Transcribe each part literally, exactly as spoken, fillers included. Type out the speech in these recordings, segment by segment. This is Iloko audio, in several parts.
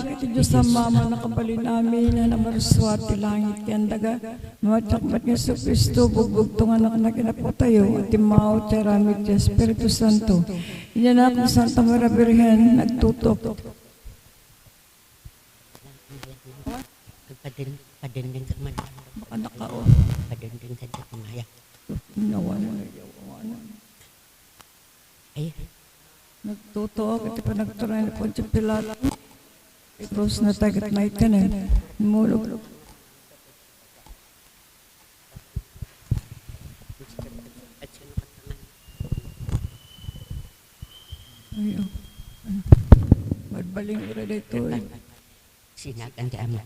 Iti Dios Ama, mannakabalin amin, a namarsua ti langit ken daga. Mamatak met ni Jesu-Cristo, bugbugto nga anak na kinapotayo, a timmao ti aramid ti Espiritu Santo. Inyanak ni Santa Maria Birhen, nagtutok. Padin-, padinding ka man. Baka nakao. Padinding ka dyan, Maya. Nawa na, nawa na. Ay. Nagtutuok iti panagturay ni Poncio Pilato. Iti krus natay ket naitanem. Immulog. Ay, oh. Balbaling ira daytoy. Sinagan ti Ama.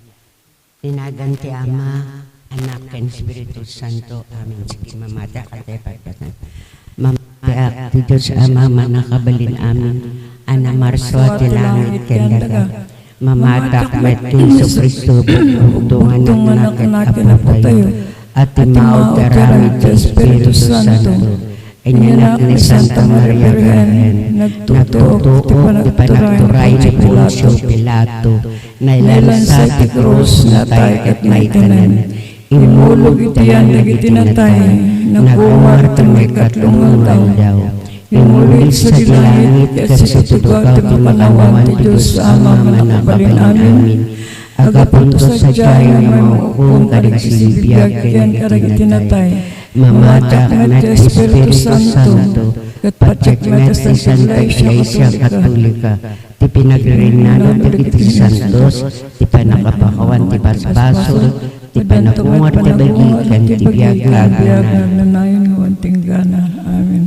Sinagan ti Ama, Anak, ken Espiritu Santo. Amen. Sige, mamatiak, adda pagpatan. Mamatiak, ti Dios Ama, mannakabalin amin, a namarsua ti langit ken daga. Mamatiak met ni Jesu-Cristo, bugbugto nga anak na ket apotayo, a timmao ti aramid ti Espiritu Santo. Inyanak ni Santa Maria Birhen, nagtutuok ti panagturay ni Poncio Pilato, nailansa ti krus, natay ket naitanem. Immulog iti yan dagiti natay, nagungar ti maikatlo nga aldaw. Immuli sadi langit ket situtugaw ti makannawan ti Dios Ama mannakabalin amin. Agapunto sadiay nga manghukom kadagiti biag ken kadagiti natay. Mamatiak met ti Espiritu Santo, ket patiek met ti Santa Iglesia Katolika, ti pinagririnnada dagiti santos, ti pannakapakawan ti basbasol, ti panagungar ti bagi ken ti biag nga agnanayon nga awan ti inggana. Amen.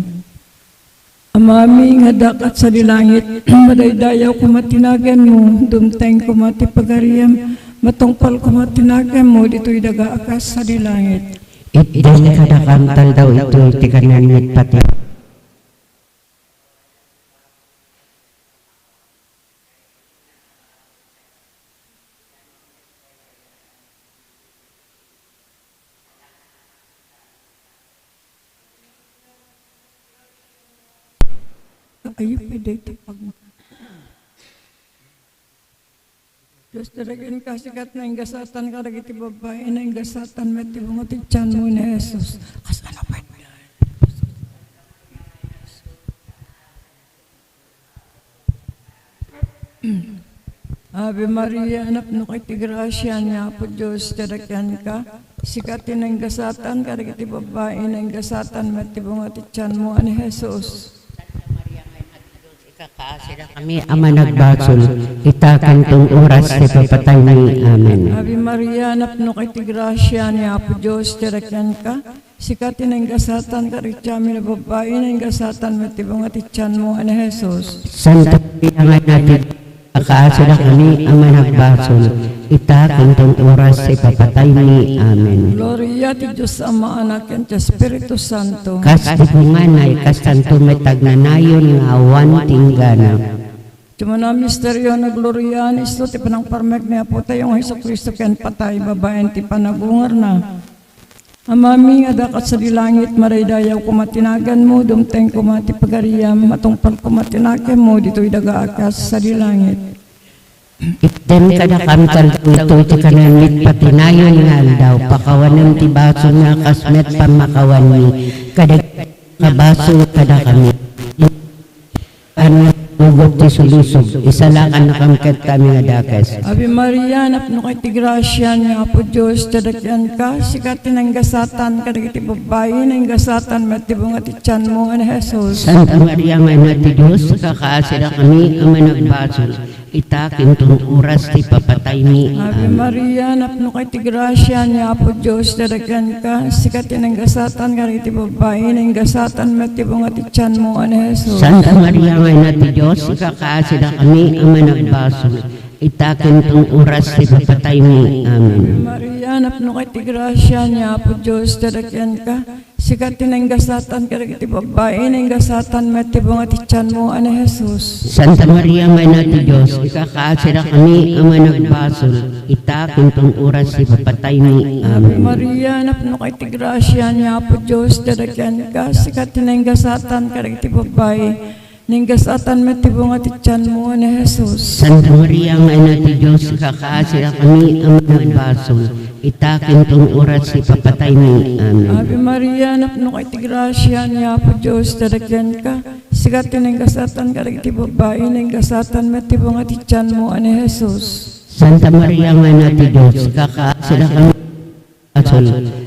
Amami nga adda sadi langit, madaydayaw koma ti naganmo, dumteng koma ti pagariam, matungpal koma ti naganmo ditoy daga a kas sadi langit. Itdem kadakam ti aldaw itoy ti kanayon met pati. Ayo pwede ito pag- Dios, ti dagian ka, sika ti nainggasatan kadagiti babbai, nainggasatan met ti bunga ti tianmo ni Jesus. Kasano pwede? Ave Maria, napnoka iti grasia ni Apo Dios, ti dagian ka, sika ti nainggasatan kadagiti babbai, nainggasatan met ti bunga ti tianmo a ni Jesus. Ikakaasidakami a managbasol, ita ken ti oras ti papataymi. Amen. Ave Maria, napnoka iti grasia ni Apo Dios, ti dagian ka, sika ti nainggasatan kadagiti amin a babbai, nainggasatan met ti bunga ti tianmo a ni Jesus. Santa Maria nga Ina ti Dios, ikakaasidakami a managbasol, ita ken ti oras ti papataymi. Amen. Gloria ti Dios Ama, Anak, ken ti Espiritu Santo. Kas ti bungana, ikastanto met ti agnanayon nga awan ti inggana. Ti misterio a nagloriaan, isu ti panangparmek ni Apotayo nga Jesu-Cristo ken patay babaen ti panagungarna. Amami nga adda sadi langit, madaydayaw koma ti naganmo, dumteng koma ti pagariam, matungpal koma ti naganmo ditoy daga a kas sadi langit. Itdem kadakam ti aldaw itoy ti kanayon met pati nayon nga aldaw, pakawanem ti basol nga kas met pammakawanmi kadagiti nakabasol kadakami. Ano, ugot ti sulisog, isalakannakam ket kami nga dakes. Ave Maria, napnoka iti grasia ni Apo Dios, ti dagian ka, sika ti nainggasatan kadagiti babbai, nainggasatan met ti bunga ti tianmo a ni Jesus. Santa Maria nga Ina ti Dios, ikakaasidakami a managbasol, ita ken ti oras ti papataymi. Ave Amen. Maria, napnoka iti grasia ni Apo Dios, ti dagian ka, sika ti nainggasatan kadagiti babbai, nainggasatan met ti bunga ti tianmo a ni Jesus. Santa Maria nga Ina ti Dios, ikakaasidakami a managbasol, ita ken ti oras ti papataymi. Amen. Maria, napnoka iti grasia ni Apo Dios, ti dagian ka, sika ti nainggasatan kadagiti babbai, nainggasatan met ti bunga ti tianmo a ni Jesus. Santa Maria nga Ina ti Dios, ikakaasidakami a managbasol, ita ken ti oras ti papataymi. Amen. Maria, napnoka iti grasia ni Apo Dios, ti dagian ka, sika ti nainggasatan kadagiti babbai, Nen gasatan met ti bunga ti tianmo a ni Jesus. Santa Maria nga Ina ti Dios, ikakaasidakami a managbasol, ita ken ton oras ti papataymi. Amen. Ave Maria, napnoka iti grasia, ni Apo Dios dadakenka. Sika ti nenggasatan kadagiti babbai, nenggasatan met ti bunga ti tianmo a ni Jesus. Santa Maria nga Ina ti Dios, ikakaasidakami basol,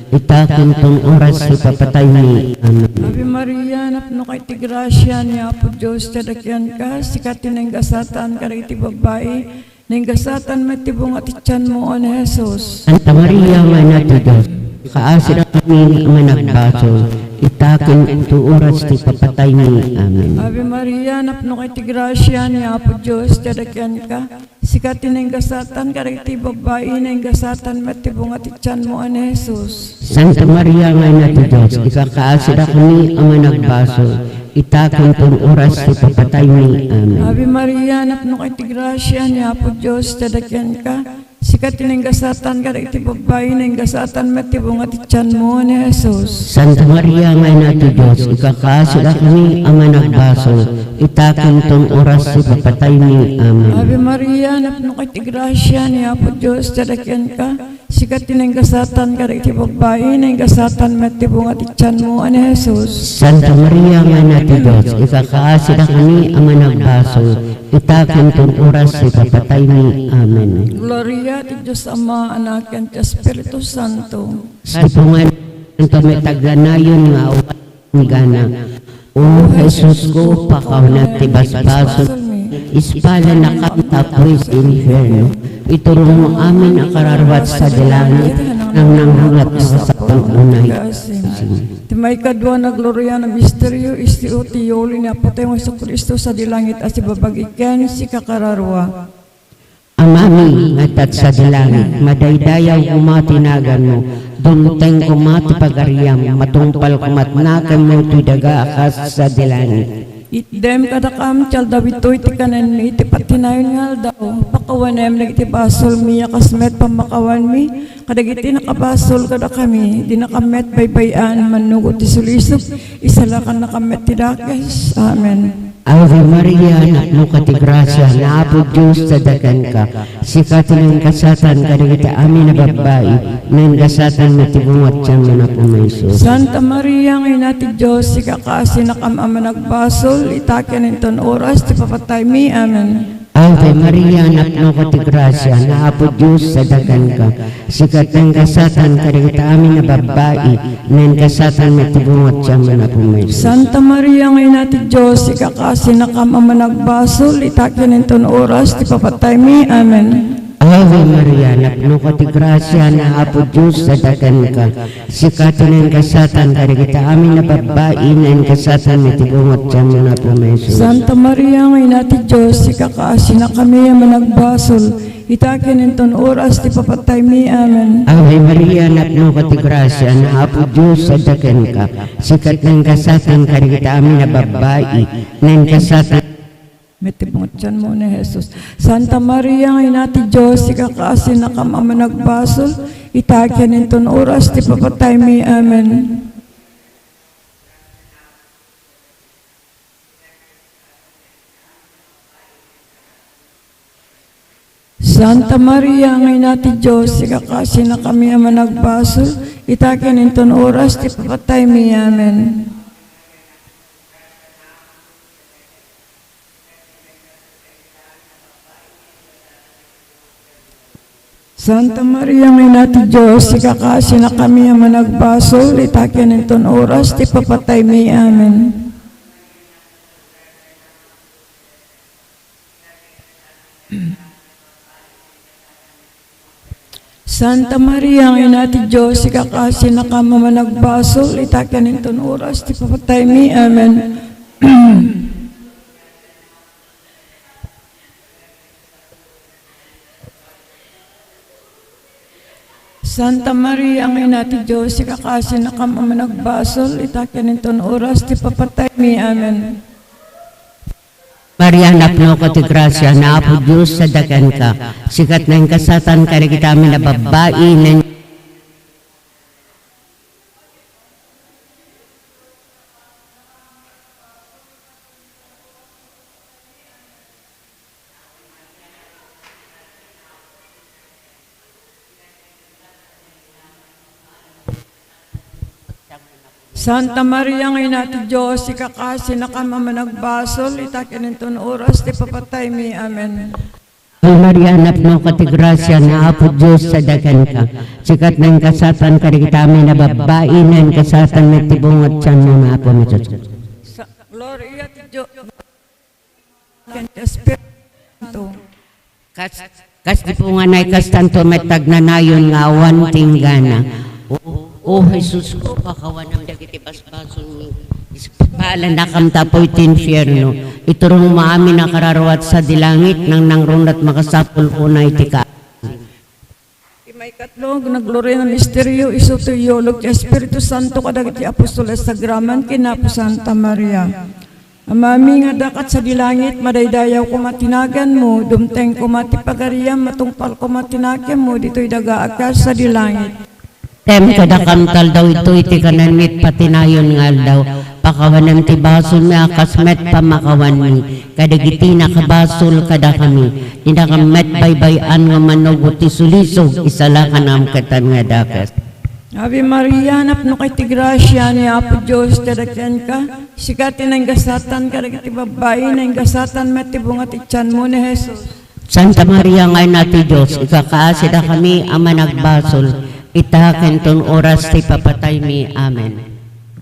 ita ken ton oras ti papataymi. Amen. Ave Maria, napnoka iti grasia, ni Apo Dios dadakenka. Sika ti nenggasatan kadagiti babbai, nenggasatan met ti bunga ti tianmo a ni Jesus. Santa Maria nga Ina ti Dios, ikakaasidakami a managbasol, ita ken ton oras ti papataymi. Amen. Ave Maria, napnoka iti grasia, ni Apo Dios dadakenka. Sika ti nenggasatan kadagiti babbai, nenggasatan met ti bunga ti tianmo a ni Jesus. Santa Maria nga Ina ti Dios, ikakaasidakami a managbasol, ita ken ton oras ti papataymi. Amen. Ave Maria, napnoka iti grasia, ni Apo Dios dadakenka. Sika ti nenggasatan kadagiti babbai, nenggasatan met ti bunga ti tianmo a ni Jesus. Santa Maria nga Ina ti Dios, ikakaasidakami a managbasol, ita ken ton oras ti papataymi. Amen. Ave Maria, napnoka iti grasia, ni Apo Dios dadakenka. Sika ti nenggasatan kadagiti babbai, nenggasatan met ti bunga ti tianmo a ni Jesus. Santa Maria nga Ina ti Dios, ikakaasidakami a managbasol, ita ken ton oras ti papataymi. Amen. Gloria ti Dios Ama, Anak, ken ti Espiritu Santo. Sipungan ken kami taglanayon nga awan inggana. O Jesusko, pakawanak ti basbasolmi, ispalanakam tapno ti infierno. Iturongmo amin a kararua sadi langit, nangnangnangat a kasapul unay. Ti maikadua a gloria a misterio, isu ti yuli ni Apotami Jesu-Cristo sadi langit a sibabagi ken sika kararua. Amami nga adda sadi langit, madaydayaw koma ti naganmo, dumteng koma ti pagariam, matungpal koma ti nakemmo toy daga a kas sadi langit. Itdem kadakam ti aldaw itoy ti kanenmi iti patinayon nga aldaw. Pakawanem dagiti basolmi a kas met pammakawanmi kadagiti nakabasol kadakami. Dinakam met baybay-an, mannugod ti sulisog, isalakannakam met ti dakes. Amen. Ave Maria, napnoka ti grasia, ni Apo Dios dadakenka. Sika ti nenggasatan kadagiti amin a babbai, nenggasatan met ti bunga ti tianmo, Apo Jesus. Santa Maria nga Ina ti Dios, ikakaasinakam a managbasol, ita ken inton oras ti papataymi. Amen. Ave Maria, napnoka ti grasia, ni Apo Dios dadakenka. Sika ti nenggasatan kadagiti amin a babbai, nenggasatan met ti bunga ti tianmo, Apo Jesus. Santa Maria nga Ina ti Dios, ikakaasinakam a managbasol, ita ken inton oras ti papataymi. Amen. Ave Maria, napnoka ti grasia, ni Apo Dios dadakenka. Sika ti nenggasatan kadagiti amin a babbai, nenggasatan met ti bunga ti tianmo, Apo Jesus. Santa Maria nga Ina ti Dios, ikakaasinakami a managbasol, ita ken inton oras ti papataymi. Amen. Ave Maria, napnoka ti grasia, ni Apo Dios dadakenka. Sika ti nenggasatan kadagiti amin a babbai, nenggasatan met ti bunga ti tianmo ni Jesus. Santa Maria nga Ina ti Dios, ikakaasinakam a managbasol, ita ken inton oras ti papataymi. Amen. Santa Maria nga Ina ti Dios, ikakaasinakami a managbasol, ita ken inton oras ti papataymi. Amen. Santa Maria nga Ina ti Dios, ikakaasinakami a managbasol, ita ken inton oras ti papataymi. Amen. Santa Maria nga Ina ti Dios, ikakaasinakam a managbasol, ita ken inton oras ti papataymi. Amen. Santa Maria nga Ina ti Dios, ikakaasinakam a managbasol, ita ken inton oras ti papataymi. Amen. Maria, napnoka ti grasia, ni Apo Dios dadakenka. Sika ti nenggasatan kadagiti amin a babbai, nen- Santa Maria nga Ina ti Dios, ikakaasinakam a managbasol, ita ken inton oras ti papataymi. Amen. Ave Maria, napnoka ti grasia, ni Apo Dios adakenka. Sika ti naingasatan kadagiti amin a babbai, naingasatan met ti bunga ti tianmo, ni Apo Jesus. Sa-, Gloria ti Dios. Ken ti Espiritu Santo. Kas, kas di po nga nay, kastanto met ti agnanayon nga awan ti inggana. O, o Jesus ko, pakawanam dagiti basbasolmi. Ispalanakam ta apuy ti infierno. Iturongmo amin a kararuat sadi langit, nangnangruna ti makasapul unay ti ka. Ti maikatlo, nagloria nga misterio, isu ti iyulog ti Espiritu Santo kadagiti apostoles agraman ken Apo Santa Maria. Amami nga adda sadi langit, madaydayaw koma ti naganmo, dumteng koma ti pagariam, matungpal koma ti nakemmo, ditoy daga a kas sadi langit. Tem kadakam ti aldaw itoy ti kanen met patinayon nga aldaw. Pakawanem ti basolmi a kas met pamakawanmi kadagiti nakabasol kadakami. Dinakam met baybay-an nga manugot ti sulisog, isalakanam ket nga dakes. Ave Maria, napnoka iti grasia, ni Apo Dios ti adakenka. Sika ti naingasatan kadagiti babbai, naingasatan met ti bunga ti tianmo, ni Jesus. Santa Maria nga Ina ti Dios, ikakaasidakami a managbasol, ita ken ton oras ti papataymi. Amen.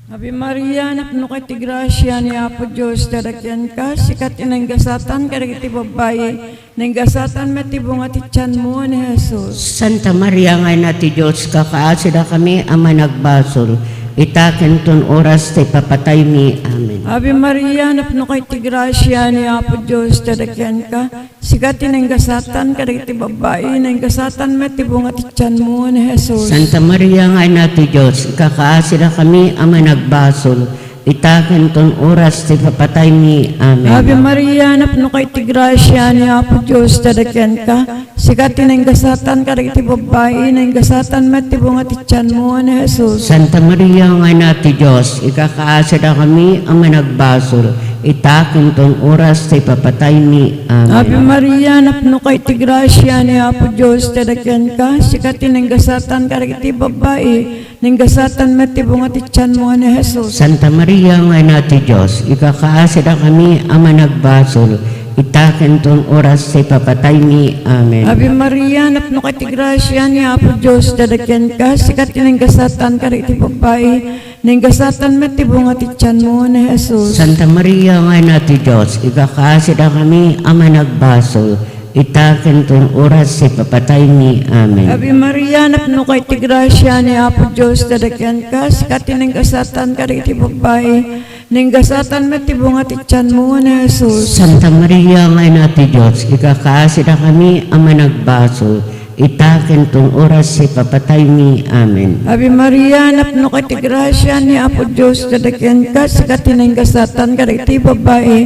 Ave Maria, napnoka iti grasia, ni Apo Dios ti adakenka. Sika ti naingasatan kadagiti babbai, naingasatan met ti bunga ti tianmo, ni Jesus. Santa Maria nga Ina ti Dios, ikakaasidakami a managbasol, ita ken ton oras ti papataymi. Amen. Ave Maria, napnoka iti grasia, ni Apo Dios ti adakenka. Sika ti naingasatan kadagiti babbai, naingasatan met ti bunga ti tianmo, ni Jesus. Santa Maria nga Ina ti Dios, ikakaasidakami a managbasol, ita ken ton oras ti papataymi. Amen. Ave Maria, napnoka iti grasia, ni Apo Dios ti adakenka. Sika ti naingasatan kadagiti babbai, naingasatan met ti bunga ti tianmo, ni Jesus. Santa Maria nga Ina ti Dios, ikakaasidakami a managbasol, ita ken ton oras ti papataymi. Amen. Ave Maria, napnoka iti grasia, ni Apo Dios ti adakenka. Sika ti naingasatan kadagiti babbai, naingasatan met ti bunga ti tianmo, ni Jesus. Santa Maria nga Ina ti Dios, ikakaasidakami a managbasol, ita ken ton oras ti papataymi. Amen. Ave Maria, napnoka iti grasia, ni Apo Dios ti adakenka. Sika ti naingasatan kadagiti babbai, naingasatan met ti bunga ti tianmo, ni Jesus. Santa Maria nga Ina ti Dios, ikakaasidakami a managbasol, ita ken ton oras ti papataymi. Amen. Ave Maria, napnoka iti grasia, ni Apo Dios ti adakenka. Sika ti naingasatan kadagiti babbai, naingasatan met ti bunga ti tianmo, ni Jesus. Santa Maria nga Ina ti Dios, ikakaasidakami a managbasol, ita ken ton oras ti papataymi. Amen. Ave Maria, napnoka iti grasia, ni Apo Dios ti adakenka. Sika ti naingasatan kadagiti babbai,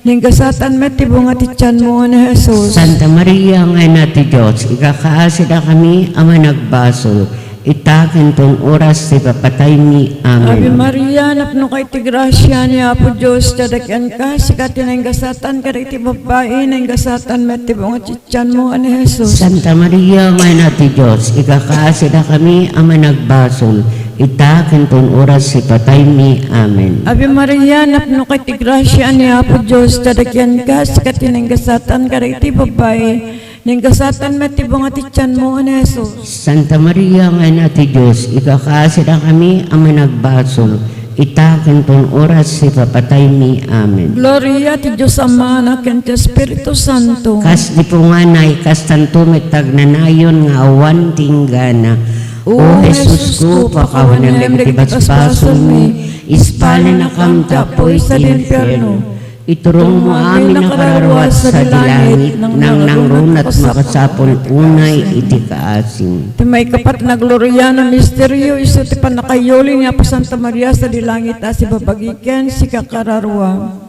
naingasatan met ti bunga ti tianmo, ni Jesus. Santa Maria nga Ina ti Dios, ikakaasidakami a managbasol, ita ken ton oras ti papataymi. Amen. Ave Maria, napnoka iti grasia, ni Apo Dios ti adakenka. Sika ti naingasatan kadagiti babbai, naingasatan met ti bunga ti tianmo, ni Jesus. Santa Maria nga Ina ti Dios, ikakaasidakami a managbasol, ita ken ton oras ti pataymi. Amen. Ave Maria, napnoka iti grasia, ni Apo Dios ti adakenka. Sika ti naingasatan kadagiti babbai, naingasatan met ti bunga ti tianmo, ni Jesus. Santa Maria nga Ina ti Dios, ikakaasidakami a managbasol, ita ken ton oras ti papataymi. Amen. Gloria ti Dios Ama, Anak, ken ti Espiritu Santo. Kas di punganay, kastanto met ti agnanayon nga awan ti inggana. O Jesus ko, pakawanem dagiti basbasolmi, ispalanakam ti apuy sadi infierno. Iturongmo amin a kararuat sadi langit, nangnangruna ti makasapul unay iti kaasi. Ti maikapat nga gloria nga misterio, isu ti pannakayuli ni Apo Santa Maria sadi langit a sibabagi ken sika, kararua.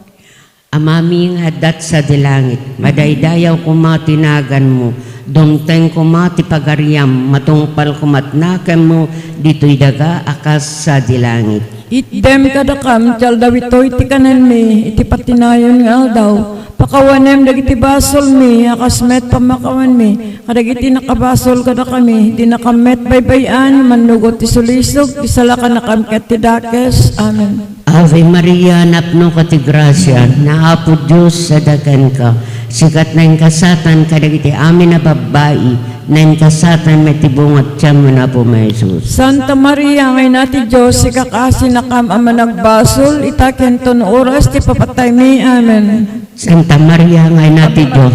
Amami nga adda sadi langit, madaydayaw koma ti naganmo, dumteng koma ti pagariam, matungpal koma ti nakemmo ditoy daga a kas sadi langit. Itdem kadakam ti aldaw itoy ti kanenmi iti patinayon nga aldaw. Pakawanem dagiti basolmi a kas met pammakawanmi kadagiti nakabasol kadakami. Dinakam met baybay-an, mannugot ti sulisog, ti salakannakam ket ti dakes. Amen. Ave Maria, napnoka ti grasia, ni Apo Dios sadakanka. Sika ti naingasatan kadagiti amin a babbai, naingasatan met ti bunga ti tianmo, Apo Jesus. Santa Maria nga Ina ti Dios, ikakaasinakam a managbasol, ita ken ton oras ti papataymi. Amen. Santa Maria nga Ina ti Dios,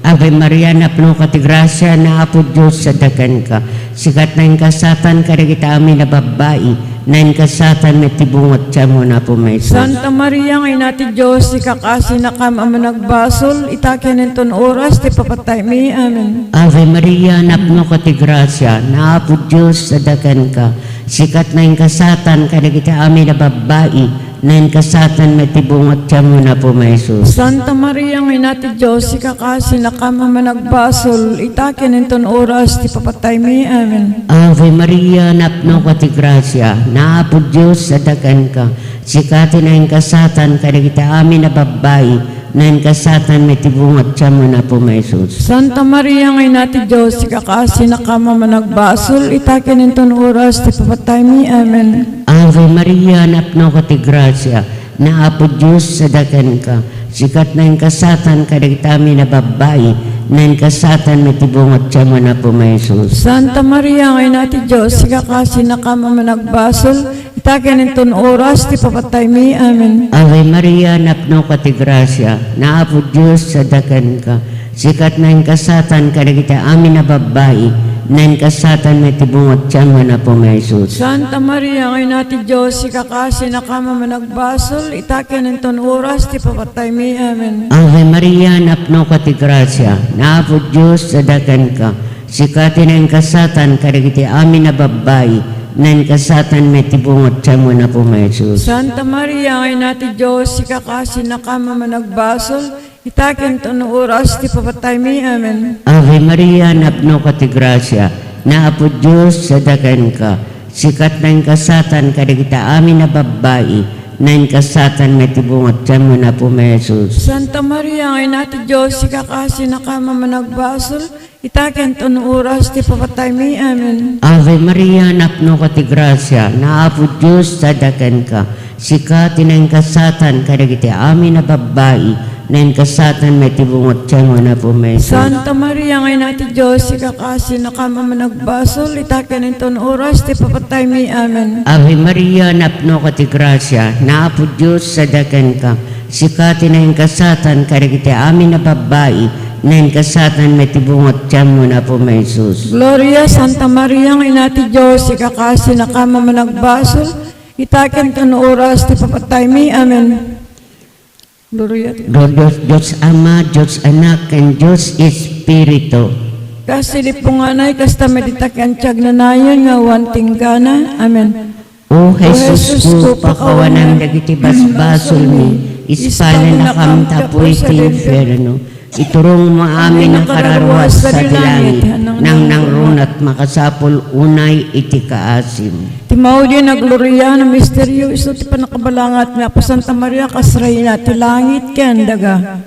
Ave Maria, napnoka ti grasia, ni Apo Dios sadakanka. Sika ti naingasatan kadagiti amin a babbai, naingasatan met ti bunga ti tianmo, Apo Jesus. Santa Maria nga Ina ti Dios, ikakaasinakam a managbasol, ita ken inton oras ti papataymi. Amen. Ave Maria, napnoka ti grasia, ni Apo Dios sadakanka. Sika ti naingasatan kadagiti amin a babbai, naingasatan met ti bunga ti tianmo, Apo Jesus. Santa Maria nga Ina ti Dios, ikakaasinakam a managbasol, ita ken inton oras ti papataymi. Amen. Ave Maria, napnoka ti grasia, ni Apo Dios sadakanka. Sika ti naingasatan kadagiti amin a babbai, naingasatan met ti bunga ti tianmo, Apo Jesus. Santa Maria nga Ina ti Dios, ikakaasinakam a managbasol, ita ken inton oras ti papataymi. Amen. Ave Maria, napnoka ti grasia, ni Apo Dios sadakanka. Sika ti naingasatan kadagiti amin a babbai, naingasatan met ti bunga ti tianmo, Apo Jesus. Santa Maria nga Ina ti Dios, ikakaasinakam a managbasol, ita ken inton oras ti papataymi. Amen. Ave Maria, napnoka ti grasia, ni Apo Dios sadakanka. Sika ti naingasatan kadagiti amin a babbai, naingasatan met ti bunga ti tianmo, Apo Jesus. Santa Maria nga Ina ti Dios, ikakaasinakam a managbasol, ita ken inton oras ti papataymi. Amen. Ave Maria, napnoka ti grasia, ni Apo Dios sadakanka. Sika ti naingasatan kadagiti amin a babbai, naingasatan met ti bunga ti tianmo, Apo Jesus. Santa Maria nga Ina ti Dios, ikakaasinakam a managbasol, ita ken ton oras ti papataymi. Amen. Ave Maria, napnoka ti grasia, ni Apo Dios sadakanka. Sika ti naingasatan kadagiti amin a babbai, naingasatan met ti bunga ti tianmo, Apo Jesus. Santa Maria nga Ina ti Dios, ikakaasinakam a managbasol, ita ken ton oras ti papataymi. Amen. Ave Maria, napnoka ti grasia, ni Apo Dios sadakanka. Sika ti naingasatan kadagiti amin a babbai, naingasatan met ti bunga ti tianmo, Apo Jesus. Santa Maria nga Ina ti Dios, ikakaasinakam a managbasol, ita ken inton oras ti papataymi. Amen. Ave Maria, napnoka ti grasia, ni Apo Dios sadakanka. Sika ti naingasatan kadagiti amin a babbai, naingasatan met ti bunga ti tianmo, Apo Jesus. Gloria, Santa Maria nga Ina ti Dios, ikakaasinakam a managbasol, ita ken ton oras ti papataymi. Amen. Gloria. Gloria Dios Ama, Dios Anak, ken Dios Espiritu. Kas idi punganay, kasta met ita ken ti agnanayon nga awan tinggana. Amen. O Jesus ko, pakawanem dagiti basbasolmi, ispalnakam ta apuy ti infierno. Iturongmo amin a kararuas sadi langit, nangnangruna ti makasapul unay iti kaasim. Ti maudin a gloria nga misterio, isu ti pannakabalangat ni Apo Santa Maria kas Reyna ti langit ken daga.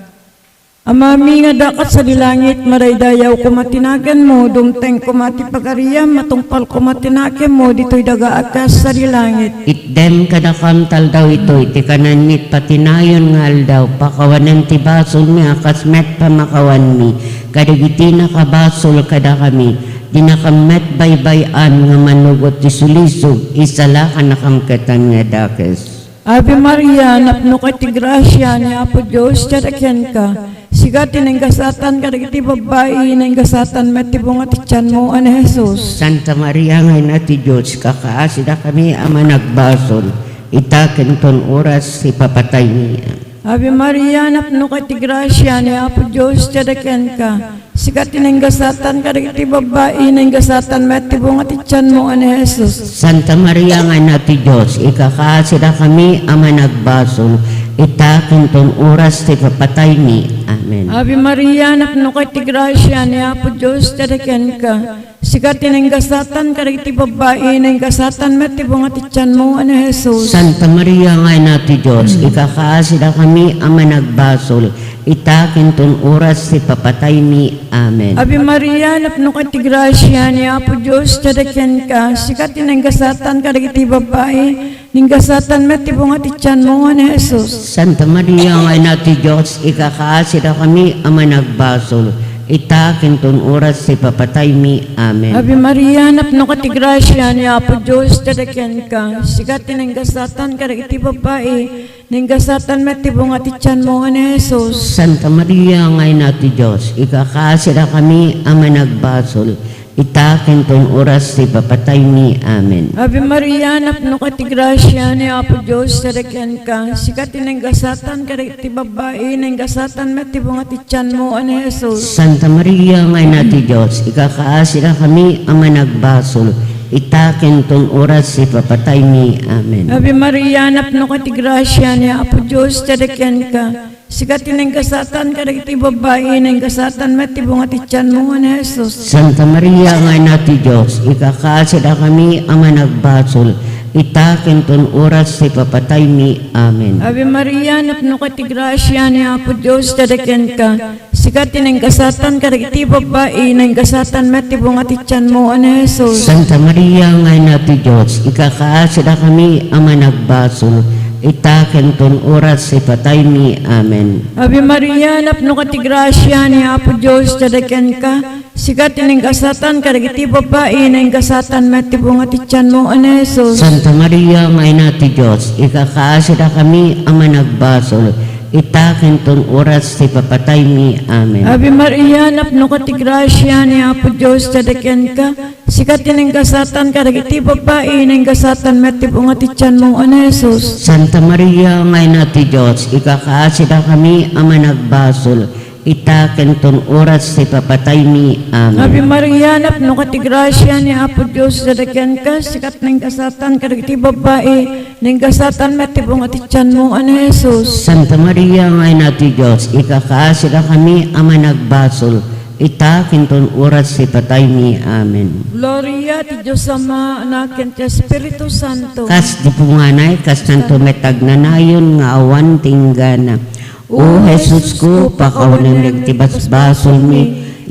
Amami nga adda kas sadi langit, madaydayaw koma ti naganmo, dumteng koma ti pagariam, matungpal koma ti nakemmo ditoy daga a kas sadi langit. Itdem kadakam ti aldaw itoy ti kanenmi ti patinayon nga aldaw, pakawanem ti basolmi a kas met pammakawanmi kadagiti nakabasol kadakami. Dinakam met baybay-an nga mannugot ti sulisog, isalakannakam ketdin nga dakes. Ave Maria, napnoka ti grasia, ni Apo Dios ti ada kenka. Sika ti naingasatan kadagiti babbai, naingasatan met ti bunga ti tianmo a ni Jesus. Santa Maria nga Ina ti Dios, ikakaasidakami a managbasol, ita ken ton oras ti papataymi. Ave Maria, napnoka ti grasia, ni Apo Dios ti ada kenka. Sika ti naingasatan kadagiti babbai, naingasatan met ti bunga ti tianmo a ni Jesus. Santa Maria nga Ina ti Dios, ikakaasidakami a managbasol, ita ken ton oras ti papataymi. Amen. Ave Maria, napnoka ti grasia, ni Apo Dios ti ada kenka. Sika ti nainggasatan kadagiti babbai, nainggasatan met ti bunga ti tianmo a ni Jesus. Santa Maria nga Ina ti Dios, ikakaasidakami a managbasol, ita ken ton oras ti papataymi. Amen. Ave Maria, napnoka ti grasia, ni Apo Dios dada kenka. Sika ti nainggasatan kadagiti babbai, nainggasatan met ti bunga ti tianmo a ni Jesus. Santa Maria nga Ina ti Dios, ikakaasidakami a managbasol, ita ken ton oras ti papataymi. Amen. Ave Maria, napnoka ti grasia, ni Apo Dios dada kenka. Sika ti nainggasatan kadagiti babbai, nainggasatan met ti bunga ti tianmo a ni Jesus. Santa Maria nga Ina ti Dios, ikakaasidakami a managbasol, ita ken ton oras ti papataymi. Amen. Ave Maria, napnoka ti grasia, ni Apo Dios dada kenka. Sika ti nainggasatan kadagiti babbai, nainggasatan met ti bunga ti tianmo a ni Jesus. Santa Maria nga Ina ti Dios, ikakaasidakami a managbasol, ita ken ton oras ti papataymi. Amen. Ave Maria, napnoka ti grasia, ni Apo Dios dada kenka. Sika ti nainggasatan kadagiti babbai, nainggasatan met ti bunga ti tianmo a ni Jesus. Santa Maria nga Ina ti Dios, ikakaasidakami a managbasol, ita ken ton oras ti papataymi. Amen. Ave Maria, napnoka ti grasia, ni Apo Dios dada kenka. Sika ti nainggasatan kadagiti babbai, nainggasatan met ti bunga ti tianmo a ni Jesus. Santa Maria nga Ina ti Dios, ikakaasidakami a managbasol, ita ken ton oras ti pataymi. Amen. Ave Maria, napnoka ti grasia, ni Apo Dios dada kenka. Sika ti nainggasatan kadagiti babbai, nainggasatan met ti bunga ti tianmo a ni Jesus. Santa Maria nga Ina ti Dios, ikakaasidakami a managbasol, ita ken ton oras ti papataymi. Amen. Ave Maria, napnoka ti grasia, ni Apo Dios dada kenka. Sika ti nainggasatan kadagiti babbai, nainggasatan met ti bunga ti tianmo a ni Jesus. Santa Maria nga Ina ti Dios, ikakaasidakami a managbasol, ita ken ton oras ti papataymi. Amen. Ave Maria, napnoka ti grasia, ni Apo Dios dada kenka. Sika ti nainggasatan kadagiti babbai, nainggasatan met ti bunga ti tianmo a ni Jesus. Santa Maria nga Ina ti Dios, ikakaasidakami a managbasol, ita ken ton oras ti pataymi. Amen. Gloria ti Dios Ama, Anak, ken ti Espiritu Santo. Kas di punganay, kastanto met agnanayon nga awan ti inggana. O Jesusko, pakawanem dagiti basbasolmi,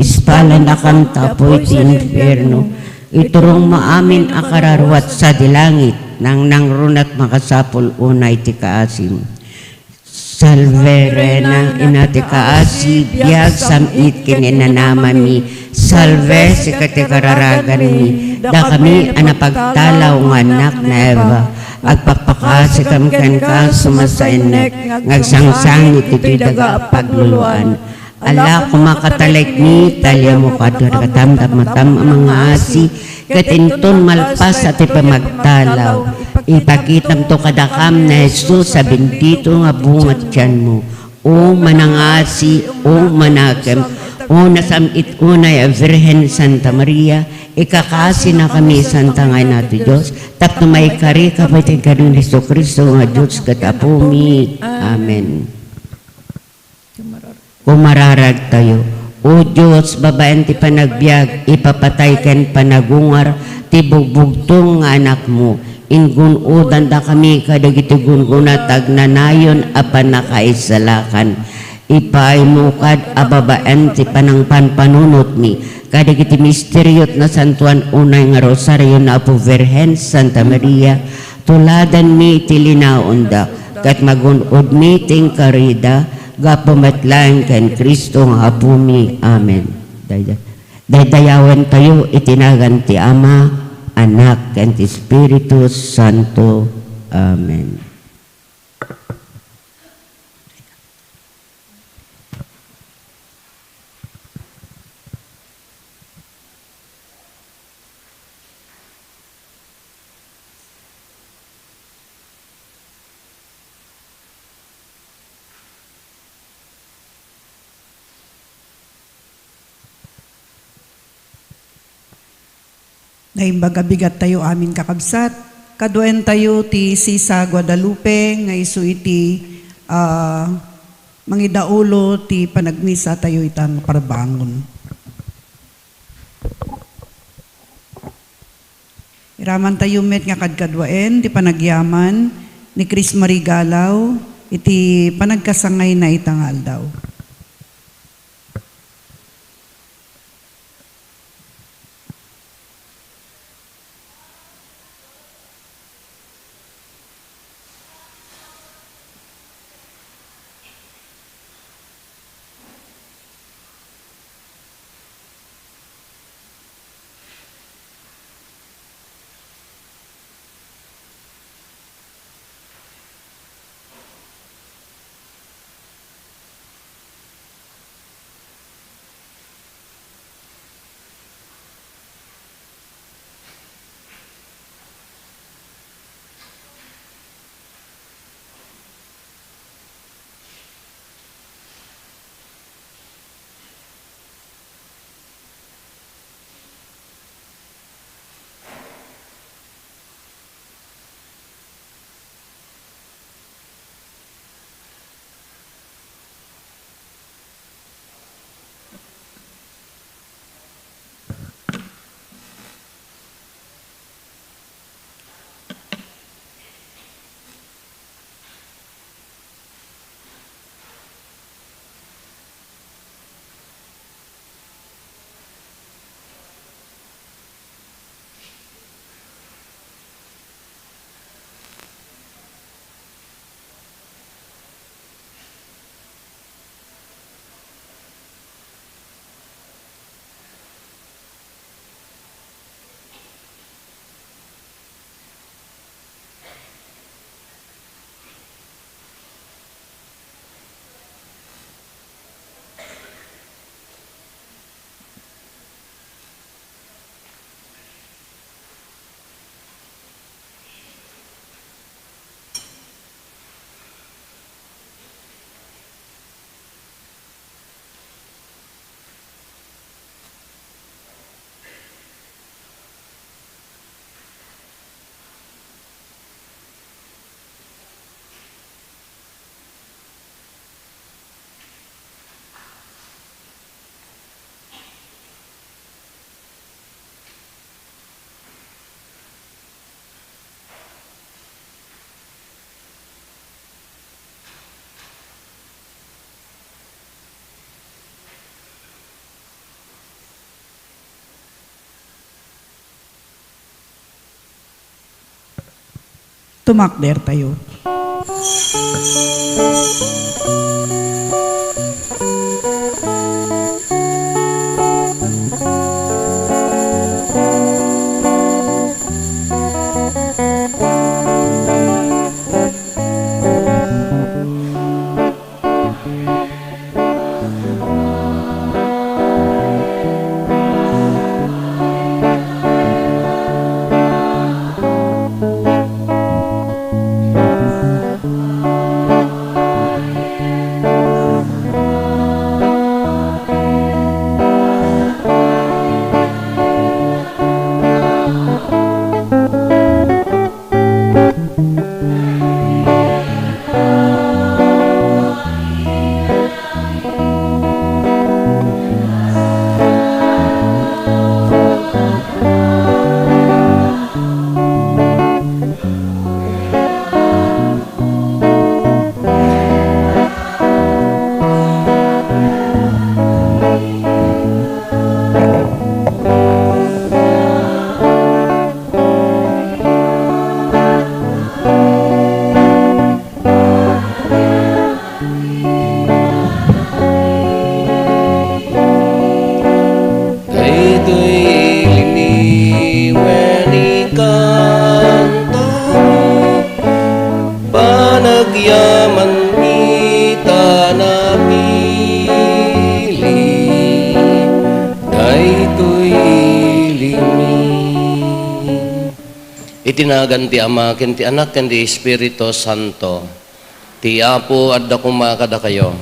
ispalannakam ta apuy ti infierno. Iturongmo amin a kararuat sadi langit, nangnangruna't makasapul unay ti kaasim. Salve, Reina, Ina ti kaasi, biag, sam-it ken inanamami. Salve, sika ti kararaganmi, dakami a napagtalaw nga annak ni Eva. Agpakpakasikam kenka, sumasaennek nga agsangsangit ditoy daga a pagluluan. Ala koma, Katalekmi, ta aliamo kadakatam dagiti matam a mangaasi, ket inton malpas a ti pamagtalaw, ipakitamto kadakam ni Jesus a bendito nga bunga ti tianmo. O manangaasi, o manakem, o nasam-it unay a Birhen Santa Maria, ikakaasinakami, Santa nga Ina ti Dios, tapno maikarikami ti inkari ni Jesu-Cristo nga Dios ket Apomi. Amen. Kumararagtayo. O Dios, babaen ti panagbiag, ipapatay ken panagungar ti bugbugtong nga Anakmo. Ingun-odandakami kadagiti gungguna ti agnanayon a pannakaisalakan. Ipaaymo kad a babaen ti panangpanpanunotmi kadagiti misterio ti nasantoan unay nga Rosario ni Apo Birhen Santa Maria, tuladanmi ti linaonda, ket magun-odmi ti inkarida, gapu met laeng ken Cristo nga Apomi. Amen. Dayda-, daydayawentayo iti nagan ti Ama, Anak, ken ti Espiritu Santo. Amen. Naimbag a bigattayo amin, kakabsat. Kaduaentayo ti Sisa Guadalupe nga isu iti, ah, mangidaulo ti panagmisatayo ita nga parbangon. Ramantayo met nga kadkaduaen ti panagyaman ni Chris Marie Galaw iti panagkasangayna ita nga aldaw. Tumakdertayo. Daytoy ili wen ikanta, panagyaman ita napili. Daytoy ili mi. Iti nagan ti Ama, ken ti Anak, ken ti Espiritu Santo. Ti Apo adda koma kadakayo.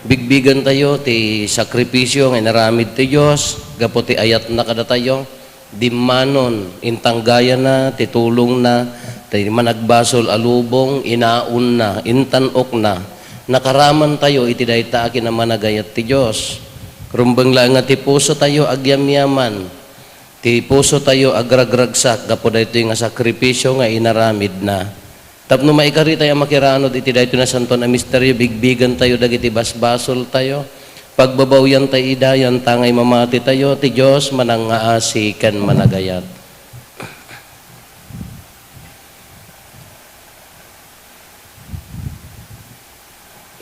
Bigbigentayo ti sakripisio nga inaramid ti Dios gapu ti ayatna kadatayo. Dimmanon, intanggayana ti tulongna, ti managbasol a lubong, inaonna, intan-okna. Nakaramantayo iti dayta a kinamanagayat ti Dios. Rumbeng laeng nga ti pusotayo agyamyaman. Ti pusotayo agragragsak gapu daytoy nga sakripisio nga inaramidna. Tapno maikaritay a makiranud iti daytoy nasantoan a misterio, bigbigentayo dagiti basbasoltayo. Pagbabawiantay ida, yantangay mamatitayo, ti Dios manangngaasi ken managayat.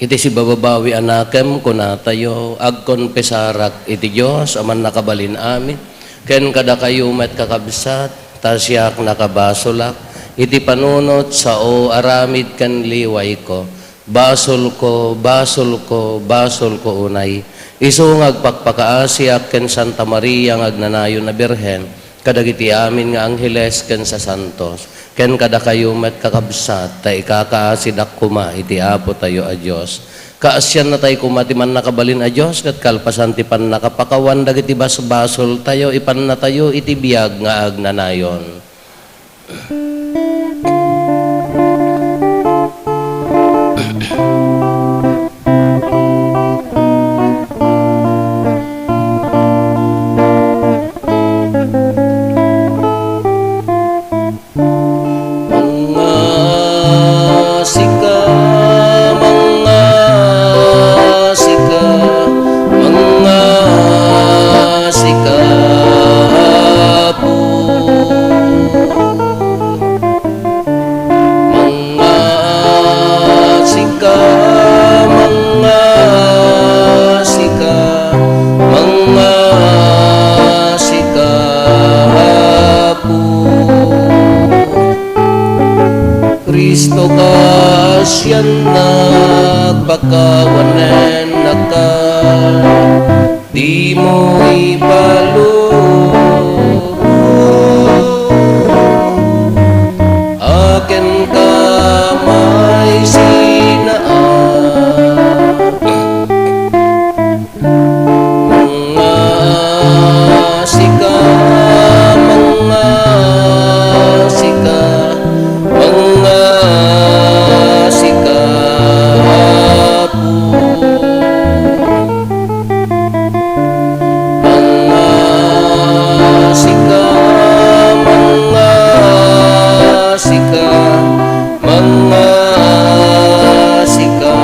Iti sibababawi a nakem, kunatayo, agkonfesarak iti Dios a Mannakabalin-amin, ken kadakayo met, kakabsat, ta siak nakabasolak iti panunot, sao, aramid ken liwayko. Basolko, basolko, basolko unay. Isu nga agpakpakaasiak ken Santa Maria nga agnanayon a Birhen, kadagiti amin nga angheles ken sasantos, ken kadakayo met, kakabsat, ta ikakaasidak koma iti Apotayo a Dios. Kaasiannatay koma ti Mannakabalin a Dios, ket kalpasan ti pannakapakawan dagiti basbasoltayo, ipannatayo iti biag nga agnanayon. Mangngaasika, mangngaasika, mangngaasika, Apo. Mangngaasika, mangngaasika, mangngaasika, Apo. Kristo, kaasiannak, pakawanennaka, dimo ipalubo. Akin ka may sinaan. Mangngaasika, mangngaasika, mangngaasika, Apo. Mangngaasika, mangngaasika, mangngaasika,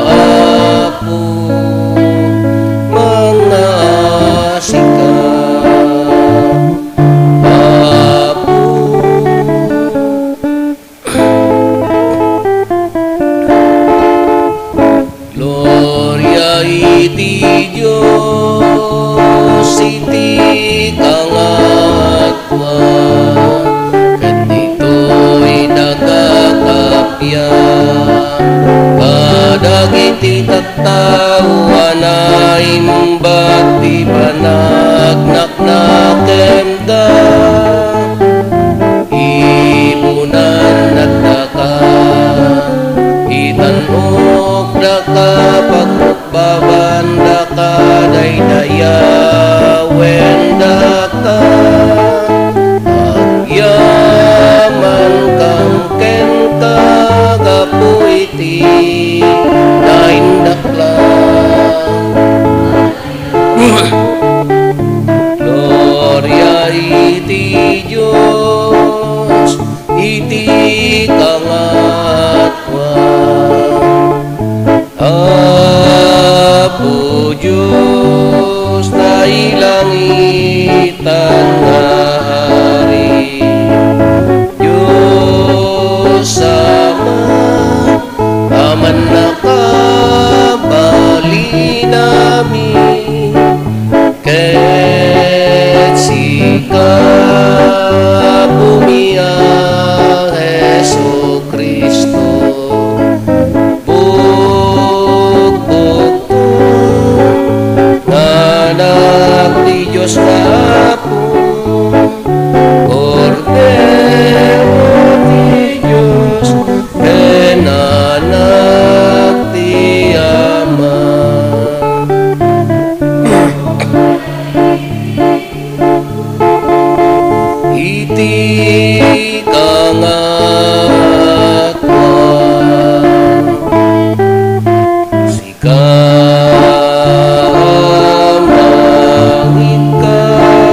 Apo, mangngaasika, Apo. Gloria iti Dios iti kangatwa, ket ditoy daga kappia kadagiti tattao a naimbag ti panagnaknakemda. Ipunan daka, itan-ok daka, pagkukbaban daka, daydayawen daka. Agyaman kang kenka gapu iti naindaklan. Gloria iti Dios iti kangatwa. Apo Dios, nailangitan nga Ari, Dios Ama, a mannakabalin amin, ket sika, Apomi a Jesu-Cristo, bukbukton nga Anak ti Dios nga Apo, Kordero ti Dios, ken Anak ti Ama. Iti kangatwa, sika, Ama, ngikkan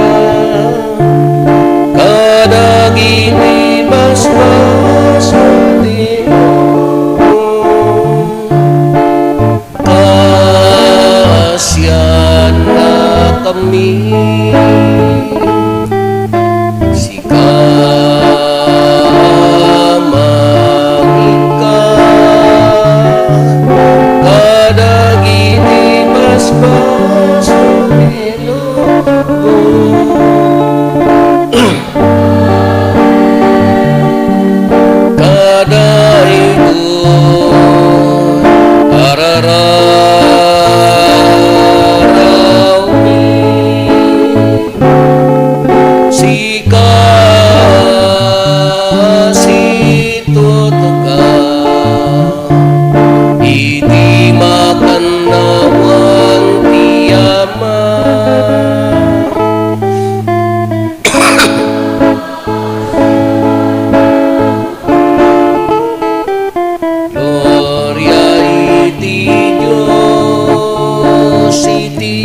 Kada igoy arararawmi, sika situtuka iti makannawan ti Ama. Gloria iti Dios iti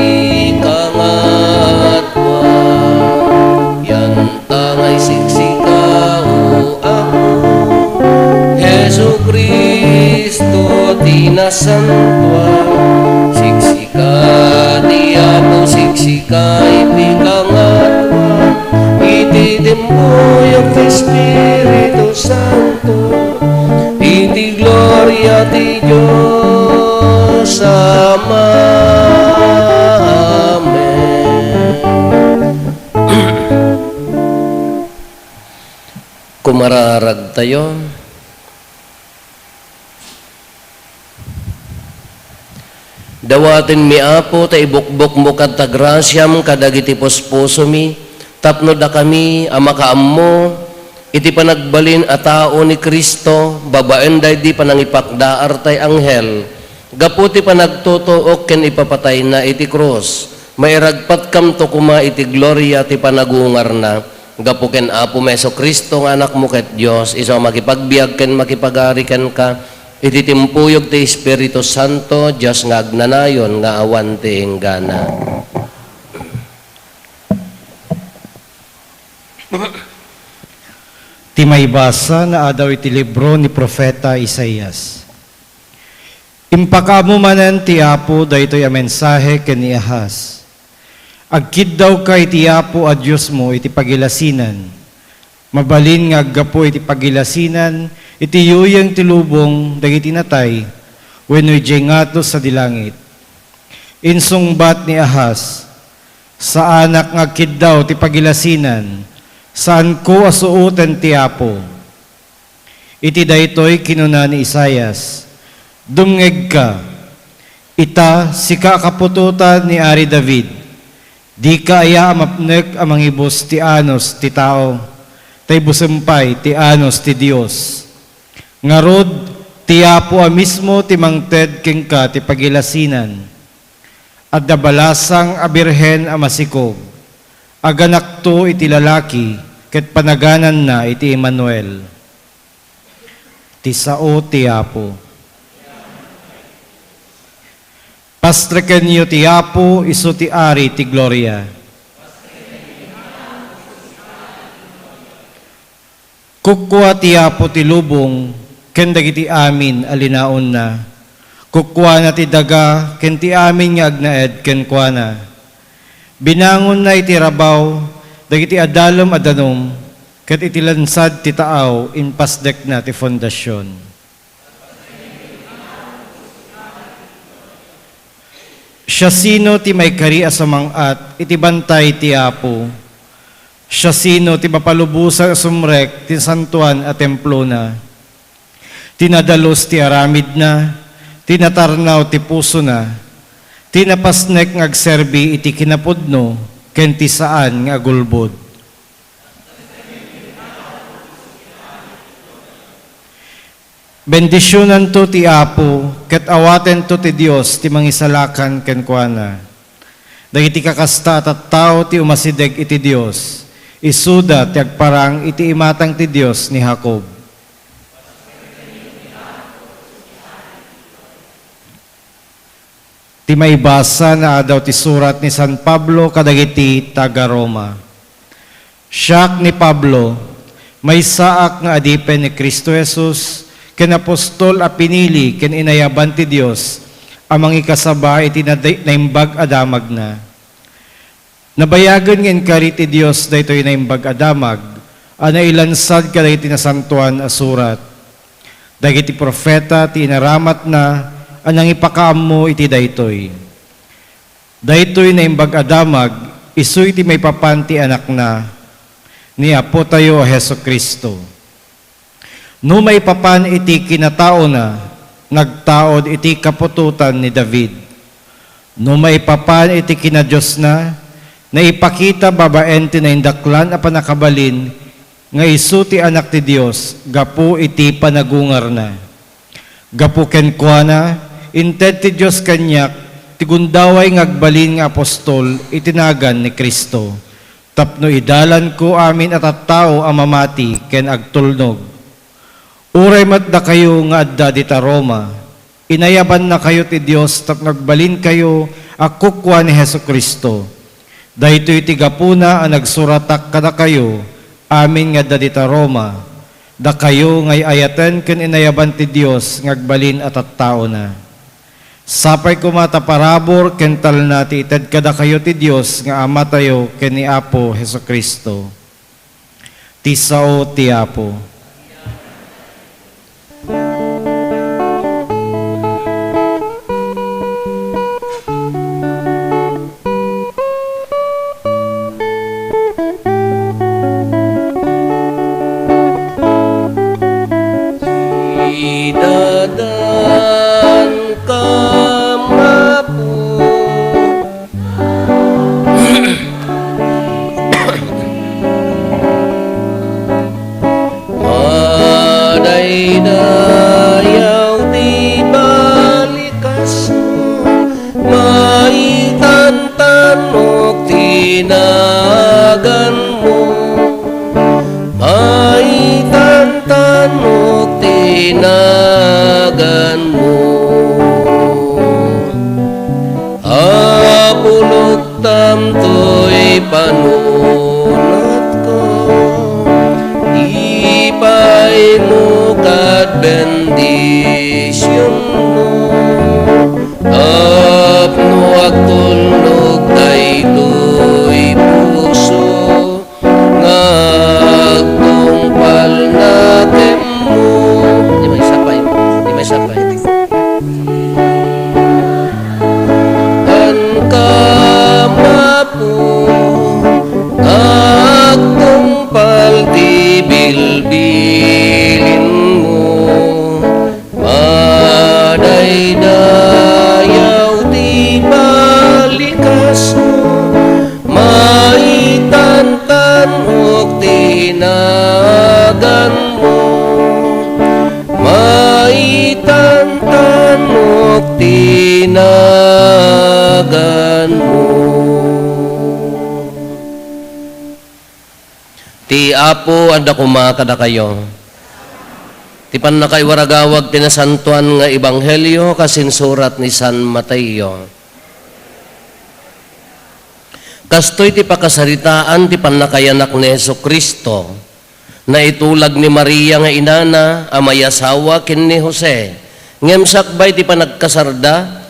kangatua. Yan tangay siksika, O Apo, Jesu-Cristo ti nasantua. Siksika ti Apo, siksika iti kangatua. Iti timpuyog ti Espiritu Santo, iti gloria ti Dios Ama. Amen. Kumararagtayo. Dawatenmi, Apo, ta ibukbokmo kadta grasiam kadagiti puspusomi, tapno dakami a makaammo iti panagbalin a tao ni Cristo babaen daydi panangipakdaar tay anghel, gapu ti panagtutuok ken ipapatayna iti krus, mairagpatkamto koma iti gloria ti panagungarna. Gapu ken Apomi Jesu-Cristo nga Anakmo ket Dios, isu a makipagbiag ken makipagari kenka iti timpuyog ti Espiritu Santo, Dios nga agnanayon nga awan ti inggana. Ti maibasa nga adaw iti libro ni Profeta Isaias. Impakaammo manen ti Apo daytoy a mensahe ken ni Ahaz. Agkiddawka iti Apo a Diosmo iti pagilasinan. Mabalin nga aggapu iti pagilasinan iti yuyeng ti lubong dagiti natay wenno idiay ngato sadi langit. Insungbat ni Ahaz, "Saanak nga agkiddaw ti pagilasinan, saanko a suoten ti Apo." Iti daytoy kinuna ni Isaias, "Dumngegka, ita, sika a kaputotan ni Ari David, dika aya a mapnek a mangibus ti anus ti tao, ta ibusen pay ti anus ti Dios. Ngarud, ti Apo a mismo ti mangted kenka ti pagilasinan. Adda balasang a birhen a masikog. Aganakto iti lalaki, ket panagananna iti Emmanuel." Ti sao ti Apo. Pastrekenyo ti Apo, isu ti Ari ti gloria. Kukua ti Apo ti lubong ken dagiti amin a linaonna. Kukuana ti daga ken ti amin nga agnaed kenkuana. Binangonna iti rabaw dagiti adalem a danum, ket iti lansad ti taaw impasdekna ti fondasion. Siasino ti maikari a sumang-at iti bantay ti Apo? Siasino ti mapalubosan a sumrek ti santoan a templona? Ti nadalus ti aramidna, ti natarnaw ti pusona, ti napasnek nga agserbi iti kinapudno ken ti saan nga agulbod. Bendisionanto ti Apo, ket awatento ti Dios ti mangisalakan kenkuana. Dagiti kakasta a tattao ti umasideg iti Dios, isuda ti agparang iti imatang ti Dios ni Jacob. Ti maibasa nga adaw ti surat ni San Pablo kadagiti taga-Roma. Siak ni Pablo, maysaak nga adipen ni Cristo Jesus ken apostol a pinili ken inayaban ti Dios a mangikasaba iti nadi-, naimbag a damagna. Nabayagen nga inkari ti Dios daytoy naimbag a damag a nailansad kadagiti nasantoan a surat. Dagiti profeta ti inaramatna a nangipakaammo iti daytoy. Daytoy naimbag a damag, Isu iti maipapan ti Anakna, ni Apotayo a Jesu-Cristo. No maipapan iti kinataona, nagtaud iti kaputotan ni David. No maipapan iti kinadiosna, naipakita babaen ti naindaklan a pannakabalin nga isu ti Anak ti Dios gapu iti panagungarna. Gapu kenkuana, inted ti Dios kaniak ti gundaway nga agbalin nga apostol iti nagan ni Cristo, tapno idalanko amin a tattao a mamati ken agtulnog. Uray met dakayo nga adda dita Roma, inayabannakayo ti Dios tapno agbalinkayo a kukua ni Jesu-Cristo. Daytoy ti gapuna a nagsuratak kadakayo, amin nga adda dita Roma, dakayo nga ay-ayaten ken inayaban ti Dios nga agbalin a tattaona. Sapay koma ta parabur ken talna ti ited kadakayo ti Dios nga Amatayo ken ni Apo Jesu-Cristo. Ti sao ti Apo. Idadan kam, Apo. Madaydayaw ti balikasmo, maitantanok ti naganmo, maitantanok ti naganmo. Apulok Tamtoy panunotko, ipaymo kad bendisionmo. Tapno agtulnog daytoy puso, nga agtungpalna kenmo. Di may sapay, di may sapay. Ankam, Apo, agtungpal ti bilbilinmo. Madaydayaw ti balikasmo, maitantanok ti naganmo, maitantanok ti naganmo. Ti Apo adda koma kadakayo. Ti pannakaiwaragawag ti nasantoan nga ebanghelio kas insurat ni San Mateo. Kastoy ti pakasaritaan ti pannakayanak ni Jesu-Cristo. Naitulag ni Maria nga inana a mayasawa ken ni Jose, ngem sakbay ti panagkasarda,